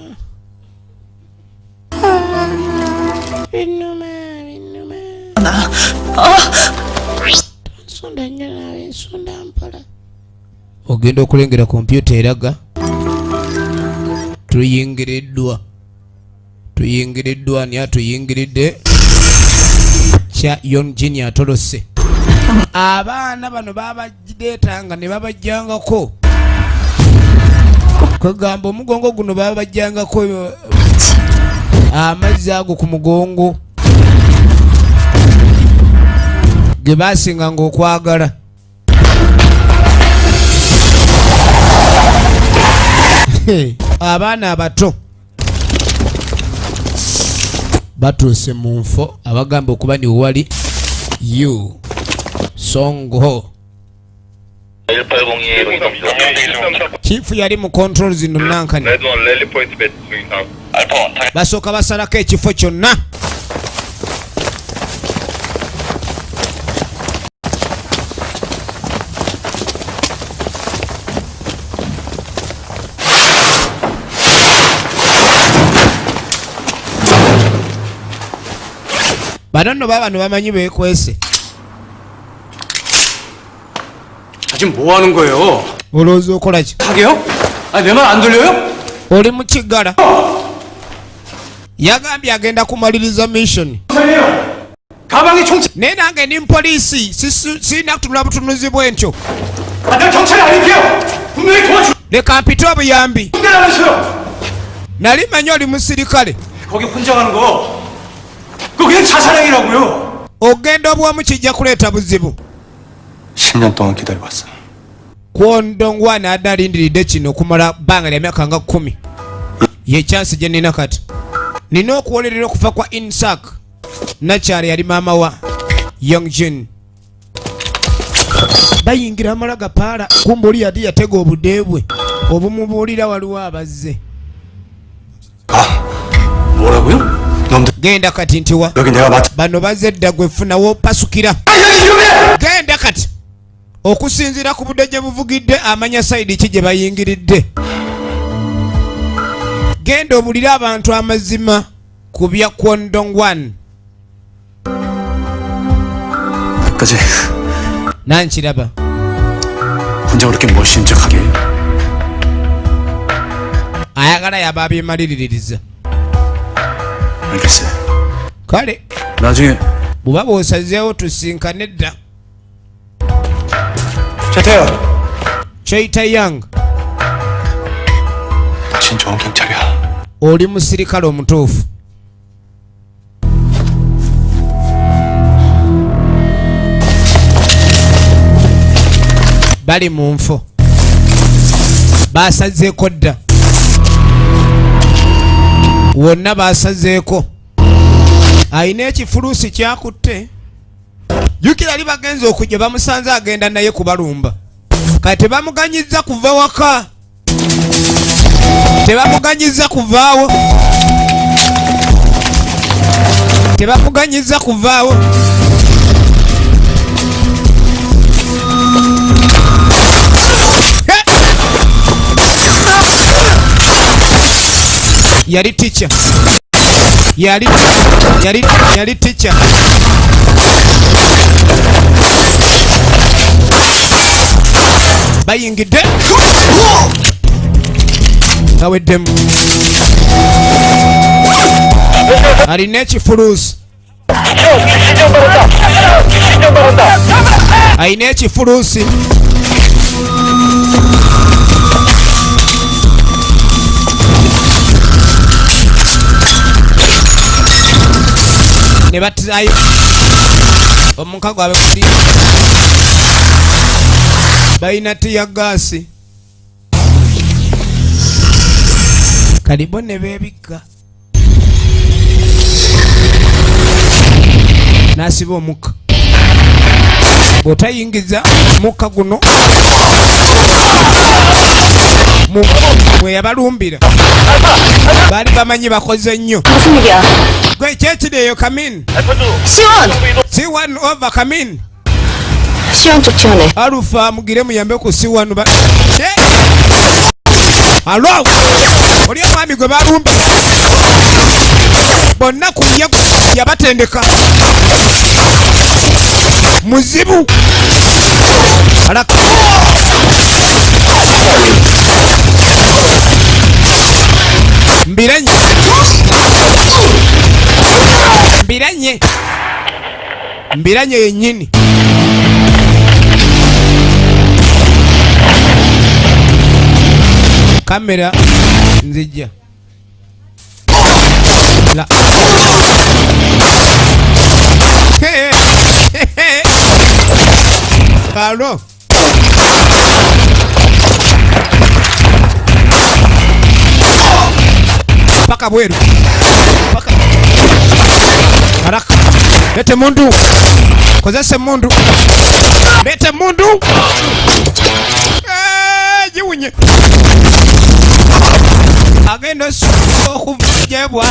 binuma binuma nsunda nnyo naawe nsunda mpola. Ogenda okulengera kompyuta eraga tuyingiriddwa tuyingiriddwa ni atuyingiridde kya Yonjin atolose. Abaana bano babagireetanga ne babajjangako kwegamba omugongo guno babajjangako amazzi ago ku mugongo ge baasinganga okwagala. Abaana abato batuuse mu nfo abagamba okuba ni wali yu Songho. Chifu yali mu control zino nankani basooka basalako ekifo kyonna. Bano nno baabano bamanyi beekwese. 지금 뭐 하는 거예요? Olowooza okola ki? 하게요? 아니 내 말 안 들려요? Oli mu kiggala. Yagambye agenda kumaliriza mission. 가방에 총 Naye nange ndi mupoliisi, sirina kutunula butunuzi bwentyo. 아, 내가 경찰이 아닐게요. 분명히 도와줄 Leka mpite obuyambi. 군대라면서요. Nali manyi oli musirikale. 거기 혼자 가는 거 그거 그냥 자살행위라고요. Ogenda obwomu kijja kuleeta buzibu. 10년 동안 기다려왔어. Kwondongwana adde alindiridde kino okumala bbanga lya myaka nga 10. Ye chance gye nina kati, nina okuwolerera okufa kwa Insak. Nakyala yali maama wa Youngjin. Bayingira amala gapaala, kumba oli yali yatega obudde bwe obumubuulira waliwo abazze. 뭐라고요? 놈들 Genda kati ntiwa 여기 내가 맡 bano bazze dda, gwe funawo pasukira, genda kati. Okusinziira ku budde gye buvugidde, amanya side ki gye bayingiridde. Genda obulire abantu amazima ku bya Kwondongwan. 끝까지 Nankiraba. 혼자 그렇게 멋있는 척하게. Ayagala yaba abyemaliririza. 알겠어요. Kale. 나중에 Bw'oba bw'osazeewo tusinkane dda. 최태현. Chaita Yang. 당신 좋은 경찰이야. Oli musirikale omutuufu. Bali mu nfo, basazeeko dda wonna, basazeeko. Alina ekifuluusi kyakutte. Jjukira ali bagenza okujja bamusanze agenda naye kubalumba. Kati tebamuganyiza kuva waka, tebamuganyiza kuvaawo, tebamuganyiza kuvaawo. He! Yali tica, yali tica. Bayingidde, baweddemu. Alina ekifuluusi, alina ekifuluusi. Ne batirayo omuka gwabwe guli, balina tear gas kalibo ne beebikka n'asiba omukka. Bw'otayingiza mukka guno mwe yabalumbira, baali bamanyi bakoze nnyo. 무슨 일이야? Gwe kyekiri eyo? Kamin. 시원! C1, over. Kamin. 시원 쪽 지원해. Alpha, mugire muyambe ku C1 ba. Alo, oli omwami gwe balumbi bonna ku ye yabatendeka muzibu alaka. Mbiranye, mbiranye, mbiranye yennyini. Kamera nzijja la. Kalo paka bweru, paka haraka. Lete mundu, kozesa mundu, lete mundu. Eh, jiwunye agenda okuvujja bwana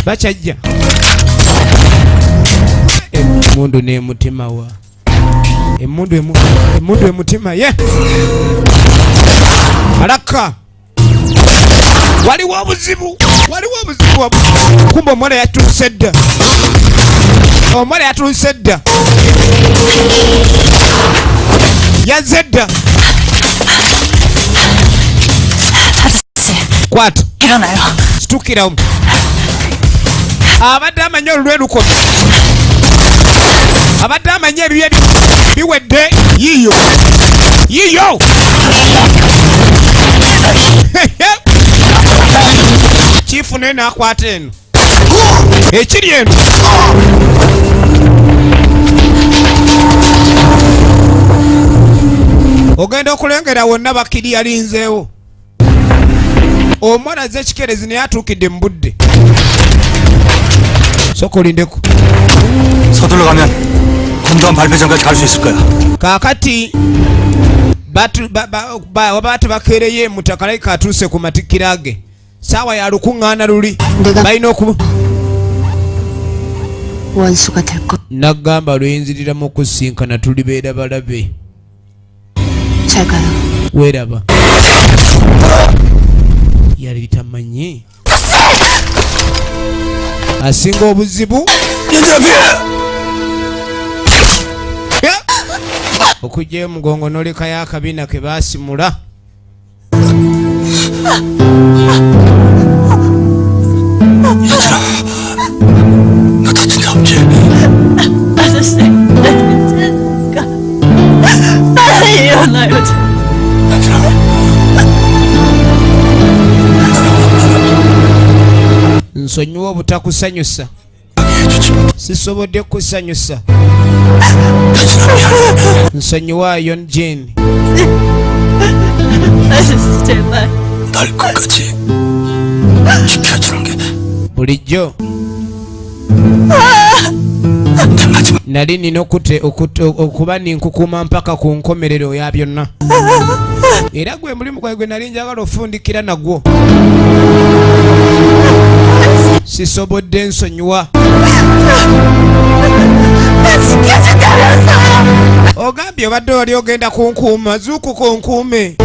bakyajja emundu n'emutima wa emundu emundu emutima ye haraka. Waliwo obuzibu, waliwo obuzibu. Kumbe omwana yatuuse dda, omwana yatuuse dda, yazze dda. Kwata. 일어나요. Situkirawo. Abadde amanyi olulwe lukomye, abadde amanyi ebibye biwedde. Yiyo yiyo, chief naye nakwata eno ekiri eno. Ogenda okulengera wonna bakiri yalinzeewo omwana azze ekikerezi naye atuukidde mu budde. Sooka olindeko. 서둘러 가면 군도안 발표 전까지 갈 수 있을 거야. Kaakati waba tebakeereyo emutaka layika atuuse ku matikkira ge, saawa ya lukuŋŋaana luli balina okuba 원수가 될 것. Nagamba luyinziriramu okusinkana tulibeera balabe. 잘 가요. Weeraba yali tamanyi asinga obuzibu okugyayo omugongo n'olekayo akabina ke baasimula. 너 다친 데 없지? 아저씨, 나 괜찮으니까 빨리 일어나요. 얘들아. Nsonyiwa obutakusanyusa, sisobodde kukusanyusa, nsonyiwaayo Jane. 아저씨, 제발. 날 끝까지 지켜주는 게 Bulijjo 내 마지막 nali nina okuba ninkukuuma mpaka ku nkomerero ya byonna, era gwe mulimu gwange gwe nali njagala ofundikira nagwo, sisobodde, nsonyiwa. Ogambye obadde wali ogenda kunkuuma, zuukuka onkuume.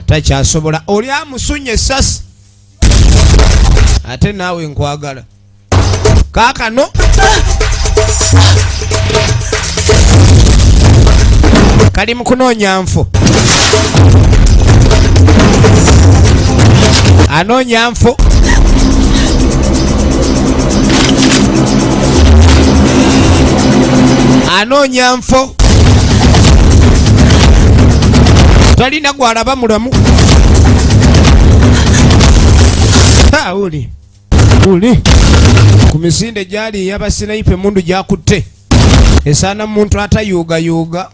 Takyasobola, oli amusunye essasi, ate naawe nkwagala. Kaakano kali mu kunoonya nfo, anoonya nfo. Anoonya nfo, talina gwalaba mulamu. Ha, uli uli ku misinde gyali ey'abasinayipa, emundu gyakutte esaana muntu atayuugayuuga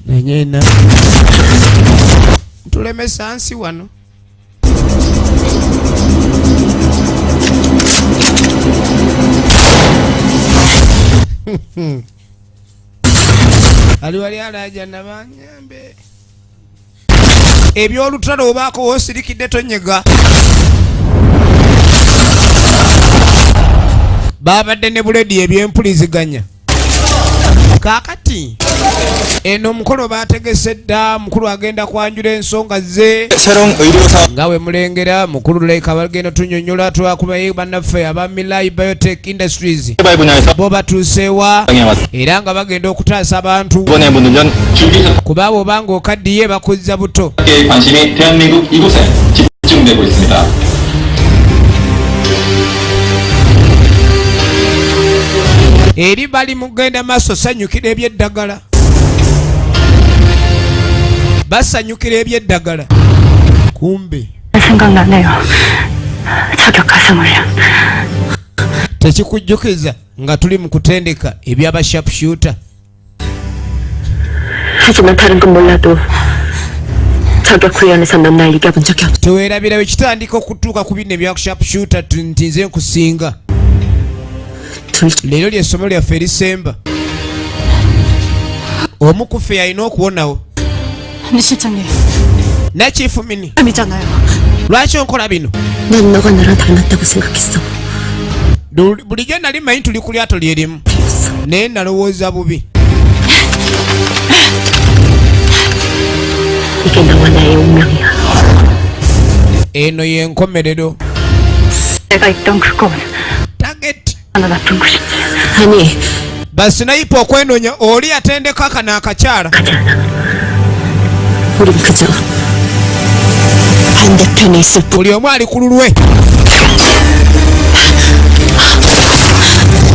enyena tulemesa nsi wano. Ali wali alaja nabanyambe ebyolutalo obaako woosirikidde tonyega. Babadde ne buledi ebyempuliziganya. Kaakati eno omukolo bategese dda, mukulu agenda kwanjula ensonga ze. 새로운 의료사 Nga we mulengera mukulu leka bagenda tunyonyola twakubaye bannaffe aba Milai Biotech Industries 개발 분야에서 bo batuusewa 당해 왔 era nga bagenda okutaasa abantu 이번에 문을 연 줄기 kuba bw'obanga okaddiye bakuzza buto. 의 관심이 대한민국 이곳에 집중되고 있습니다. Eri bali mugenda maaso sanyukira ebyeddagala, basanyukira ebyeddagala kumbe 생각나네요. 저격 가상훈련. Tekikujjukiza nga tuli mu kutendeka ebyaba sharpshooter? 하지만 다른 건 몰라도 저격 훈련에서 넌 날 이겨본 적이 없어. Teweerabira bwe kitandika okutuuka ku bino ebya sharpshooter nti nze nkusinga. Leero lyessomero lyaffe erisemba, omu ku ffe yalina okuwonawo. 아니 실장님. Nakifumini, 아니잖아요. lwaki onkola bino? 난 너가 나랑 닮았다고 생각했어. Bulijjo nali manyi tuli ku lyato lyerimu, naye nalowooza bubi. 이게 너와 나의 운명이야. Eno yenkomerero. 내가 있던 그곳 Target 얼마나 나쁜 곳인지. 아니 Basinayipa okwenonya oli atendeka kano akakyala. 가지 않아. 우린 그저 편에 있을 뿐. Buli omu ali ku lulwe.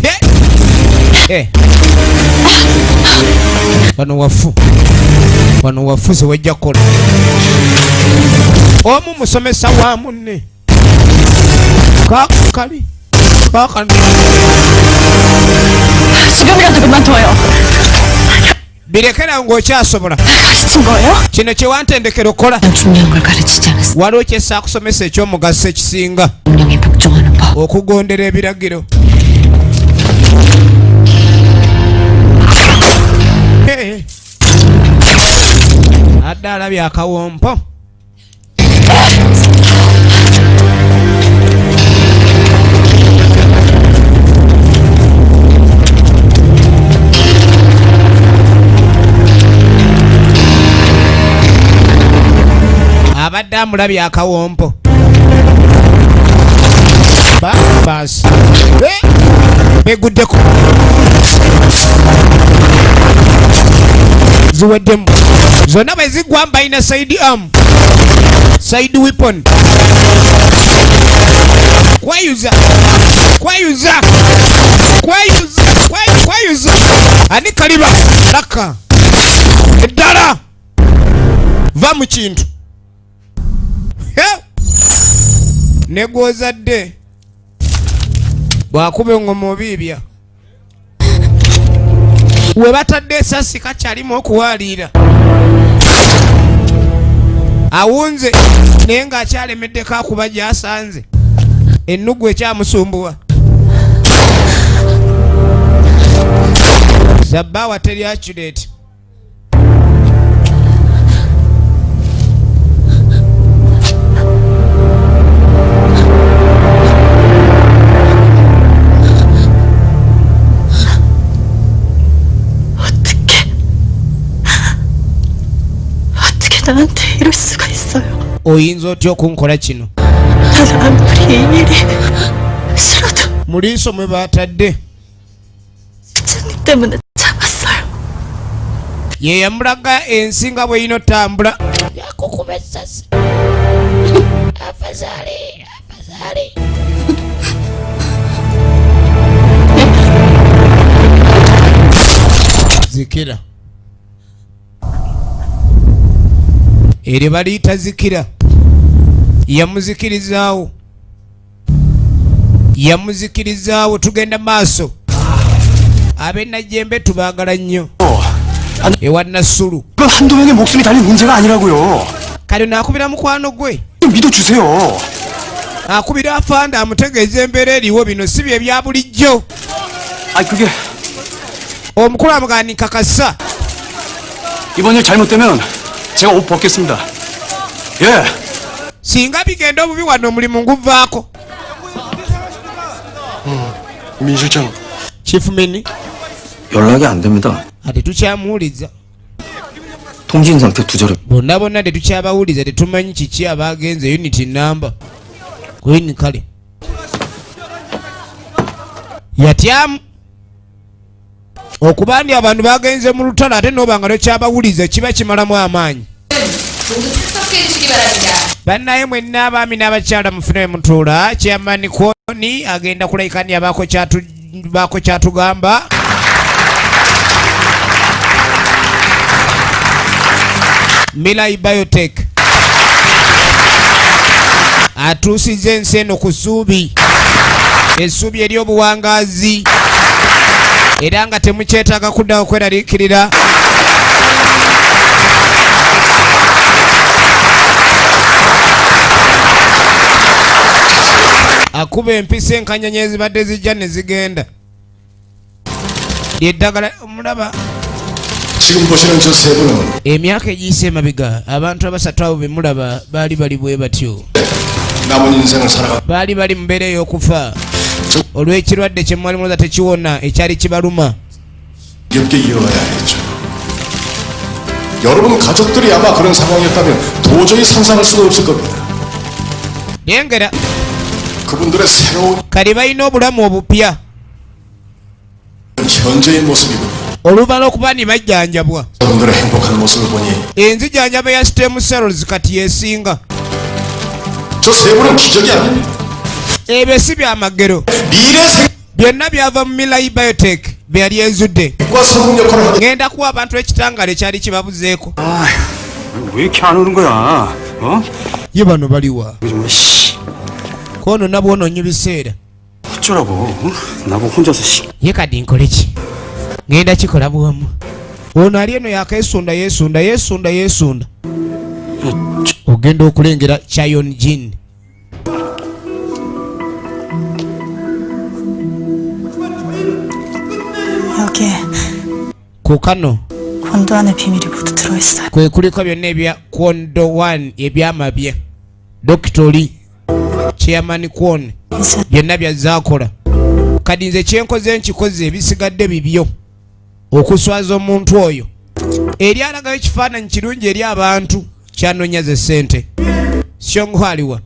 Eh! Eh. Wano wafu, wano wafu, sewejja kukola. Omu musomesa wa munne. Kakali kakano. 지금이라도 그만둬요. Birekera ng'okyasobola. 가르친 거예요? Kino kyewantendekera okukola. 중요한 걸 가르치지 않았어. Waliwo kyesaakusomesa ekyomugaso ekisinga. 명령에 복종하는 법. Okugondera ebiragiro. Eh. Adde alabye akawompo. Abadde amulabye akawompo. Basi. Eh! Beguddeko, ziweddemu zonna. Bwe ziggwa balina side arm, side weapon, kweyuza, kweyuza, kweyuza, kweyuza. Ani kaliba laka eddala va mu kintu. Ne gw'ozadde bw'akuba eŋŋoma obiibya. We batadde esasi kakyalimu okuwaaliira, awunze naye ng'akyalemeddeko akuba gy'asanze. Ennugu ekyamusumbuwa. Zabbaawa teri accurate. 어떻게 어떻게 나한테 이럴 수가 있어요? Oyinza otya okunkola kino? 난 아무리 이 일이 싫어도 Mu liiso mwe baatadde. 실장님 때문에 참았어요. Ye yamulaga ensi nga bw'erina otambula. Yakukuba essasi. Afazaali, afazaali. Zikira eryo baliyita zikira. Yamuzikirizaawo, yamuzikirizaawo. Tugenda maaso. Ab'enajjembe tubaagala nnyo ewa Nassulu. 그건 한두 명의 목숨이 달린 문제가 아니라고요. Kale naakubira mukwano gwe. 좀 믿어주세요. Akubira afande amutegeeza embeera eriwo. Bino si bye bya bulijjo. 아 그게 Omukulu amugamba kakasa. 이번 일 잘못되면 제가 옷 벗겠습니다. 예. Singa bigenda obubi wano omulimu nguvaako. 민 실장. Chief Mini. 연락이 안 됩니다. Ate tukyamuwuliza. 통신 상태 두절해. Bonna bonna tetukyabawuliza, tetumanyi kiki abagenze. Unit namba queen kale yatyamu okuba ndi abantu bagenze mu lutalo ate noba nga tokyabawuliza kiba kimalamu amaanyi. 모두 착석해 주시기 바랍니다. Bannaye mwenna abaami n'abakyala mufune mutuula. Chairman Kwoni agenda kulayikani abaako baako kyatugamba. Milai Biotech atuusiza ensi eno ku ssuubi, essuubi ery'obuwangaazi, era nga temukyetaaga kuddawo kweraliikirira. Akuba empisa enkanyanya ezibadde zijja ne zigenda lyeddagala omulaba. 지금 보시는 저 세 분은 Emyaka egiyise emabega abantu abasatu abo bemulaba baali bali bwe batyo. 남은 인생을 살아가 Baali bali mu mbeera ey'okufa olw'ekirwadde kye mwali mulowooza tekiwona ekyali kibaluma. 겹게 이어가야 했죠. 여러분 가족들이 아마 그런 상황이었다면 도저히 상상할 수가 없을 겁니다. Lengera. 그분들의 새로운 Kali balina obulamu obupya 현재의 모습이고 oluva lw'okuba ni bajjanjabwa. 여러분들의 행복한 모습을 보니 Enzijanjaba ya stem cells kati yesinga. 저 세 분은 기적이 아닙니다. Ebyo si byamagero. 미래 Byonna byava mu Milai Biotech bye yali ezudde. 생과 성공 역할을 하게 Ŋŋenda kuwa abantu ekitangaala ekyali kibabuzeeko. 왜 이렇게 안 오는 거야? 어? Ye bano baliwa? 정말 씨. Kono nabwonoonye biseera. 어쩌라고? 어? 나보고 혼자서 씨. Ye kadi nkole ki? Ŋŋenda kikola bwomu. Ono ali eno yakesunda, yeesunda, yeesunda, yeesunda. Ogenda okulengera Chayon Jin. 여기에 Ku kano 권도안의 비밀이 모두 들어있어요. Kwe kuliko byonna ebya Kwondo 1, ebyama bye Dokita oli Chairman Kwon 인생 byonna byazaakola. Kadi nze kyenkoze nkikoze, ebisigadde bibyo. Okuswaza omuntu oyo eri alagayo ekifaananyi kirungi eri abantu kyanonyaza essente. Syongo aliwa?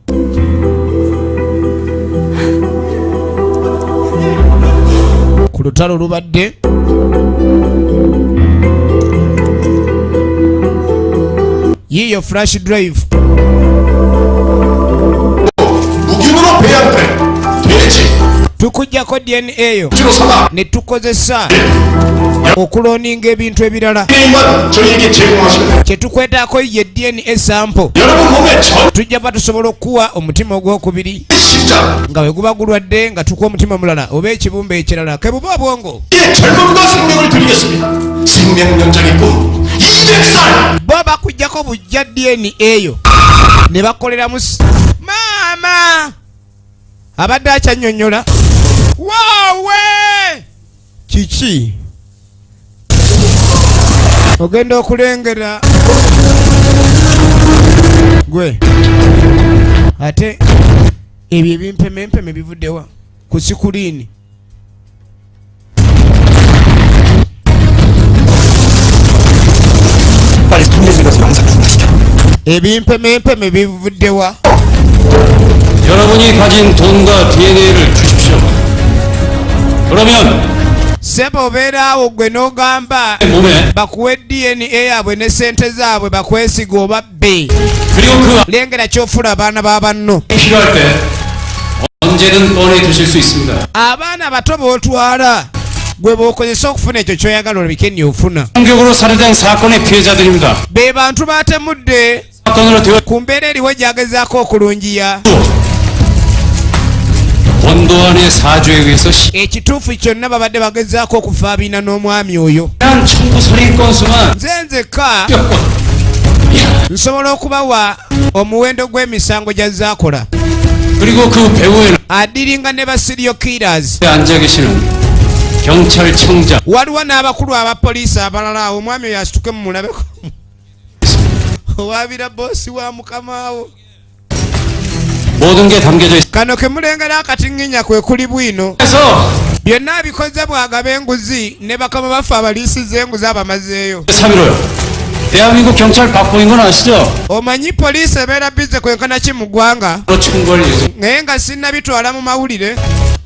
Ku lutalo lubadde yiyo flash drive. 무균으로 배양된 돼지 Tukugjako DNA eyo 주로 삼아 ne tukozesa okuloninga ebintu ebirala. DNA만 저희에게 제공하시면 Kyetukwetaako ye DNA sample. 여러분 몸에 전 Tujja ba tusobola okukuwa omutima ogwokubiri 심장 nga bwe guba gulwadde, nga tukuwa omutima omulala oba ekibumba ekirala kebuba obwongo. 의 젊음과 생명을 드리겠습니다. 생명 연장의 꿈 200살 Bo bakugjako bujja DNA eyo ne bakoleramu maama abadde akyannyonnyola waawe kiki ogenda okulengera gwe ate ebyo ebimpemempeme bivuddewa ku sikuliini. 빨리 통일집 가서 영상 중단시켜. Ebimpemempeme bivuddewa? 여러분이 가진 돈과 DNA를 주십시오. 그러면 Seba obeera awo gwe n'ogamba 몸에 bakuwe DNA yaabwe ne sente zaabwe bakwesiga oba bbe. 그리고 그 Lengera kyofula abaana ba banno. 필요할 때 언제든 꺼내 드실 수 있습니다. Abaana bato b'otwala gwe b'okozesa okufuna ekyo ky'oyagala olabike ni ofuna. 총격으로 살해된 사건의 피해자들입니다. Be bantu batemudde 사건으로 되어 ku mbeera eriwo gy'agezaako okulungiya. 원도안의 사주에 의해서 Ekituufu kyonna babadde bagezaako okufaabiina n'omwami oyo. 시한 청구 살인 건수만 Nze nzekka 몇 건. nsobola okubawa omuwendo gw'emisango gy'azaakola. 그리고 그 배후에는 Adiringa ne ba serial killers. 앉아 계시는 경찰청장 Waliwo n'abakulu aba poliisi abalala awo. Omwami oyo asituke mumulabeko owabira boosi wa mukamaawo. 모든 게 담겨져 있어서 Kano ke mulengera akatinginya kwe kuli bwino. Byonna abikoze bwagaba enguzi ne bakama baffe abaliisiza enguzi abamazeeyo. 3.15요. 대한민국 경찰 박봉인 건 아시죠? Omanyi poliisi ebeera bize kwenkana ki mu ggwanga? 바로 청구할 예정. Naye nga sinnabitwala mu mawulire.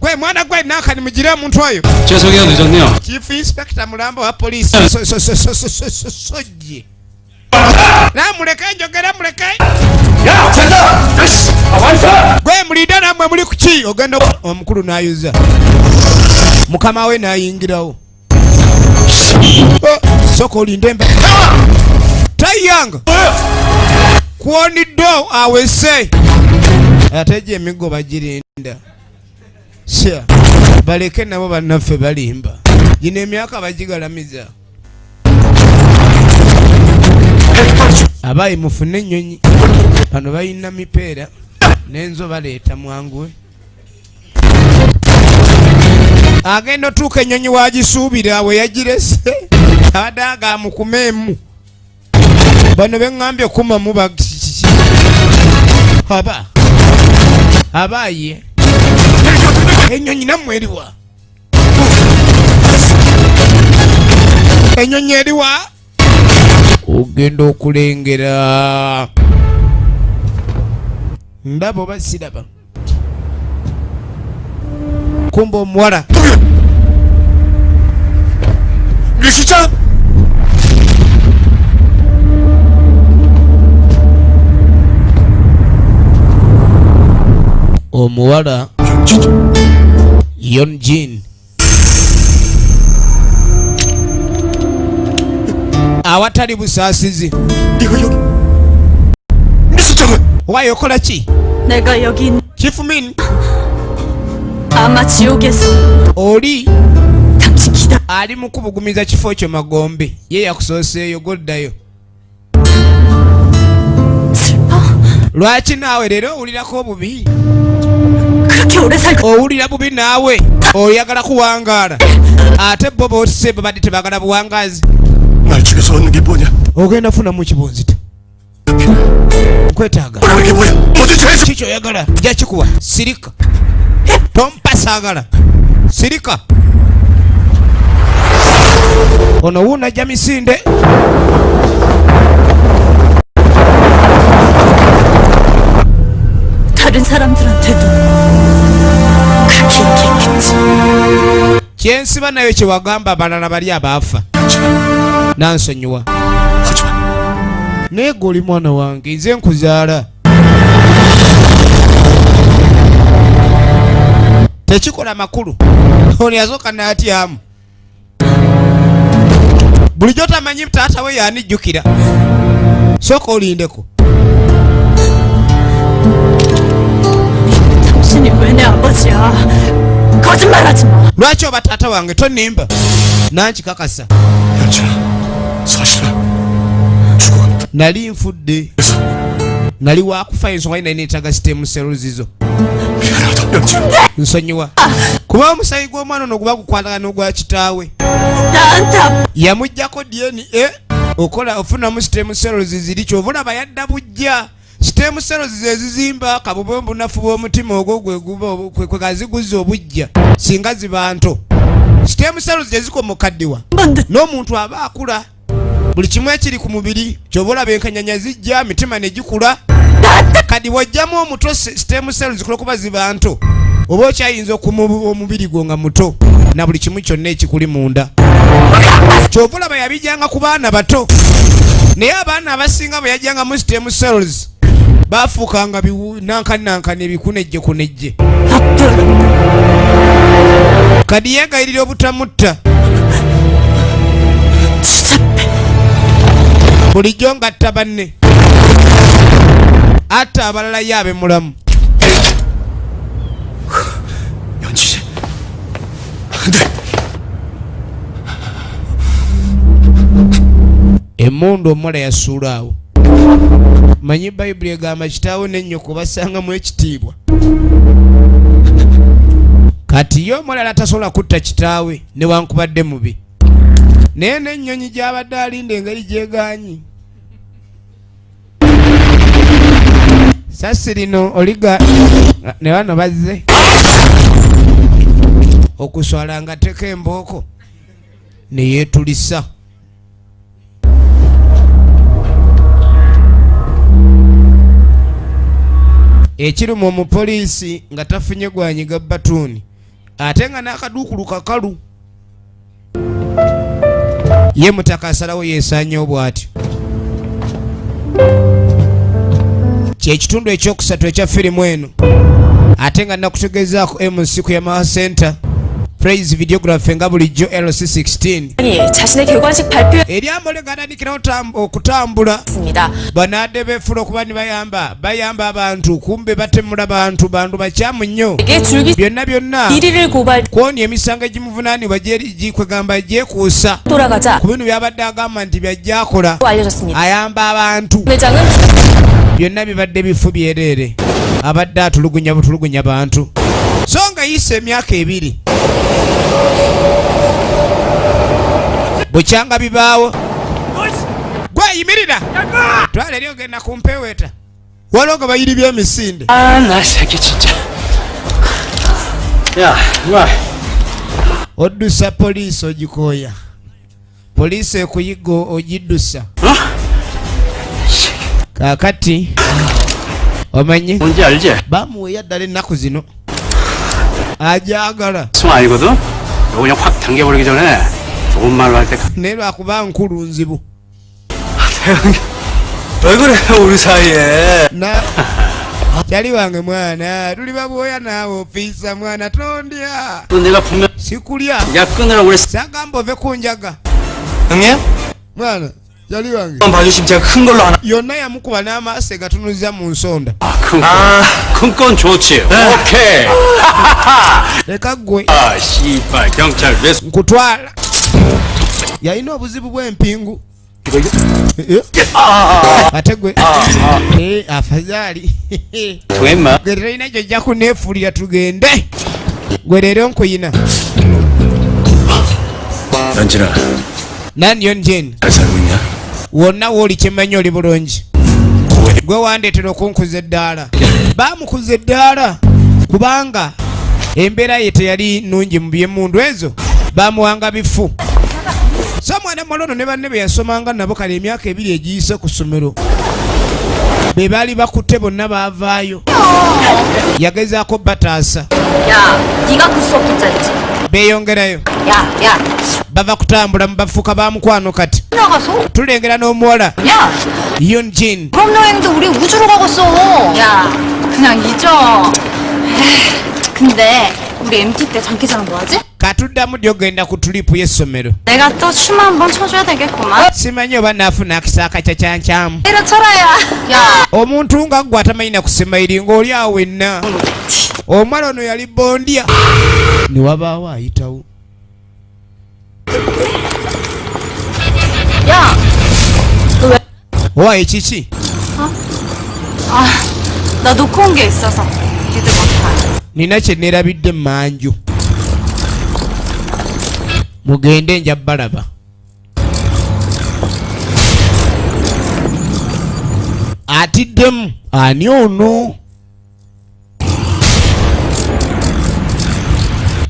Gwe mwana gwe naakani mugire omuntu oyo. 죄송해요, 늦었네요. Chief Inspector Mulambo wa poliisi sojje namuleke njogera muleke. 야, 된다. 으이씨, 아, 완사. Gwe mulinde nammwe muli kuki? Ogenda omukulu n'ayuza mukama we n'ayingirawo. Oh, soka olinde emba tayanga kwoniddo awese ate gye emiggo bagirinda sya baleke nabo bannaffe balimba gino emyaka bagigalamiza. Abayi mufune ennyonyi bano balina mipeera n'enzo baleeta mwanguwe agenda otuuka ennyonyi wagisuubira we yagirese abadde agamukumeemu bano beŋŋambye okumamu aba abaye ennyonyi nammwe eriwa? Ennyonyi eriwa? Ogenda okulengera ndaba oba siraba kumba omuwala. 류실장! Omuwala Yonjin awatali busaasizi. Wayo okola ki? 내가 여기 있- Chief Min 아마 지옥에서 oli 당신 기다 ali mu kubugumiza kifo kyo magombe, ye yakusooseeyo goddayo. 슬퍼? Lwaki naawe leero owulirako obubi? 그렇게 오래 살고 Owulira bubi naawe, oyagala kuwangaala, ate bo bose babadde tebagala buwangaazi. 날 죽여서 얻는 게 뭐냐? Ogenda funamu kibunzita, nkwetaaga. 뭐라는 게 뭐야? 모두 죄에서 Kiki oyagala nja kikuwa. Sirika, tompa, saagala, sirika. Ono wuuna ajja misinde. 다른 사람들한테도 그렇게 얘기했겠지. Kyensiba nayo kyewagamba abalala bali abaafa nansonyiwa. 하지마. Naye gwe oli mwana wange, nze nkuzaala, tekikola makulu. Ono yasooka n'atyamu, bulijjo tamanyi taata we yanijjukira. Sooka olindeko. 당신이 왜 내 아버지야? 거짓말하지 마. Lwaki oba taata wange? Tonimba, nankikakasa. 연진아, 사실은 죽어갑니다. Nali nfudde. 그래서 Nali wakufa, ensonga yina neetaga stem cells zo. 미안하다, 연진. Nsonyiwa, kuba omusayi gw'omwana ono guba gukwatagana n'ogwa kitaawe. 나한테 아빠 Yamugjako DNA, okola ofunamu stem cells ziri, kyova olaba yadda bujja. Stem cells ze zizimba kabube obunafu bw'omutima ogwo gwe guba kwe kaziguza obujja singa ziba nto. Stem cells ze zikoma okaddiwa 번도 n'omuntu aba akula, buli kimu ekiri ku mubiri, kyova olaba enkanyanya zijja, mitima ne gikula. Kati wajjamu omuto stem cells kuba ziba nto, oba okyayinza okuma omubiri gwo nga muto na buli kimu kyonna ekikuli munda. Kyova olaba yabijjanga ku baana bato, naye abaana abasinga bwe yajjangamu stem cells bafuukanga nankani nankani, ebikunejje kunejje. Kati yeegayirira obutamutta. 진짜 Bulijjo ng'atta banne, atta abalala, ye abe mulamu. 연진, 안 돼. Emmundu omuwala yasuula awo. Manyi Bayibuli egamba kitaawo nennyoko basangamu ekitiibwa. Kati ye omulala tasobola kutta kitaawe newankubadde mubi, naye n'ennyonyi gy'abadde alinda engeri gyeganyi. Sasi lino oliga ne bano bazze okuswala nga teka embooko ne yeetulisa. Ekiruma omupoliisi nga tafunye gwanyiga batuuni, ate nga n'akaduukulu kakalu, ye mutaka asalawo yeesaanyewo bw'atyo. Kyekitundu ekyokusatu ekya firimu eno, ate nga nakutegezaako MC ku Yamaha Center Praise Videography nga bulijjo LC16. 자신의 개관식 발표했습니다. Eri amole gatandikirawo okutambula, banadde beefula okuba ne bayamba bayamba abantu, kumbe batemula bantu, bantu bakyamu nnyo. 이게 줄기 Byonna byonna 1위를 고발 kwoni emisango egimuvunaanibwa kwegamba gyekuusa 돌아가자 ku bino byabadde agamba nti byajja akola, 알려졌습니다. ayamba abantu. 회장은 Byonna bibadde bifu byereere, abadde atulugunya butulugunya bantu. So nga yise emyaka 2 bukyanga bibaawo. Gweyimirira, twala eri, ogenda kumpeweeta, waliwo nga bayiri byemisinde. 아, 나 새끼 진짜. 야, 임마. Oddusa poliisi, ogikooya poliisi ekuyiga, ogiddusa. Kaakati omanyi 뭔지 알지? bamuweeya ddala ennaku zino ajagala. 송 아니거든? 이거 그냥 확 당겨버리기 전에 좋은 말로 할 때. Naye lwakuba nkulu nzibu. 왜 그래 우리 사이에? Na Kyali wange mwana, tuli babwoya naawe ofiisa mwana, tondya. 내가 분명 Sikulya. 약 끊으라고 그랬어. Sagamba ove ku njaga. 형님? Mwana, kyali wange. 봐주시면 제가 큰 걸로 하나. Yonna yamukuba n'amaaso egatunuza mu nsonda. 큰 건 좋지. 오케이. Leka ggwe. 아, 씨발 경찰 왜 Nkutwala. Yalina obuzibu bw'empingu. Eh, ate gwe. Eh, afazaali. 통했마? Gwe tolina gyojja kuneefuulira, tugende. Gwe leero nkuyina. 연진아, Nani Yonjeni? 잘 살고 있냐? Wonna wooli kyemmanyi oli bulungi. Gwe wandeetera okunkuza eddaala. Baamukuza eddaala kubanga embeera ye teyali nnungi mu byemmundu ezo, bamuwanga bifu. So mwana muwala ono ne banne be yasomanga nabo kale emyaka 2 egiyise ku ssomero be baali bakutte bonna baavaayo. Yagezaako bataasa. 야, 네가 그 수업 듣자 했지. Beeyongerayo. 야, 야, Bava kutambula mu bafuuka ba mukwano kati. 나가서? Tulengera n'omuwala 야, Yonjin. 그럼 여행도 우리 우주로 가겠어. 야, 그냥 잊어. 에이, 근데 우리 MT 때 장기자랑 뭐 하지? Katuddamu dyogenda ku tulipu y'essomero. 내가 또 춤 한 번 춰줘야 되겠구만. Simanyi oba naafuna akisaaka kyakyankyamu. 때려쳐라야. 야, Omuntu nga ggwe atamanyi na kusimairi ng'oli awo wenna. Omuwala ono yali bondya, ne wabaawo ayitawo. 야, Owa ekiki? 아, 나 놓고 온 게 있어서. 니들 먼저 가. Nina kye neerabidde mmanju, mugende nja balaba. Atiddemu ani ono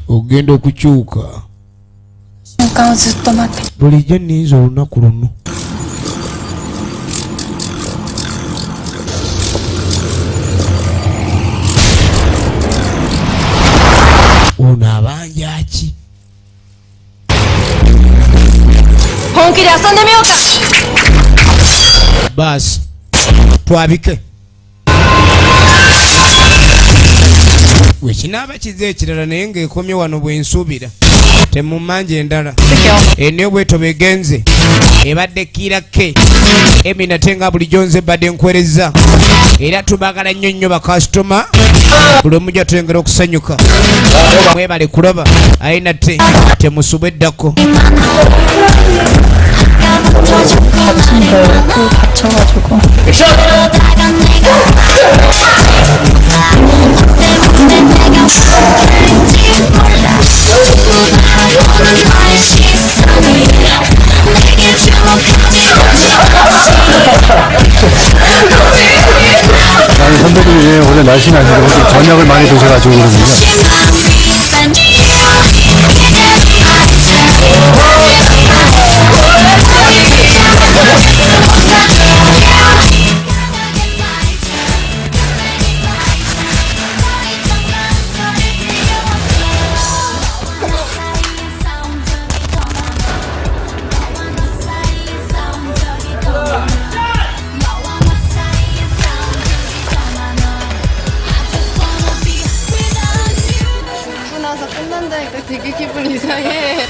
ogenda okukyuka. 瞬間をずっと待って。 Bulijjo nninza olunaku luno. Ono abanja ki? 本気で遊んでみようか。 Baasi twabike wekinaaba kize ekirala, naye ng'ekomye wano bwe nsuubira, temumanja endala. Eniyo bwetoba egenze ebadde kiira ke emi nate nga bulijjo nze badde nkwereza, era tubagala nnyo nnyo bakasitoma, buli omu twengera okusanyuka. Mwebale kulaba, aye nate temusubwa eddako. 다친 거고 다쳐가지고. 아니, 선배들이 원래 날씬하시고 좀 저녁을 많이 드셔가지고 그러는데. 죽고 나서 끝난다니까 되게 기분 이상해.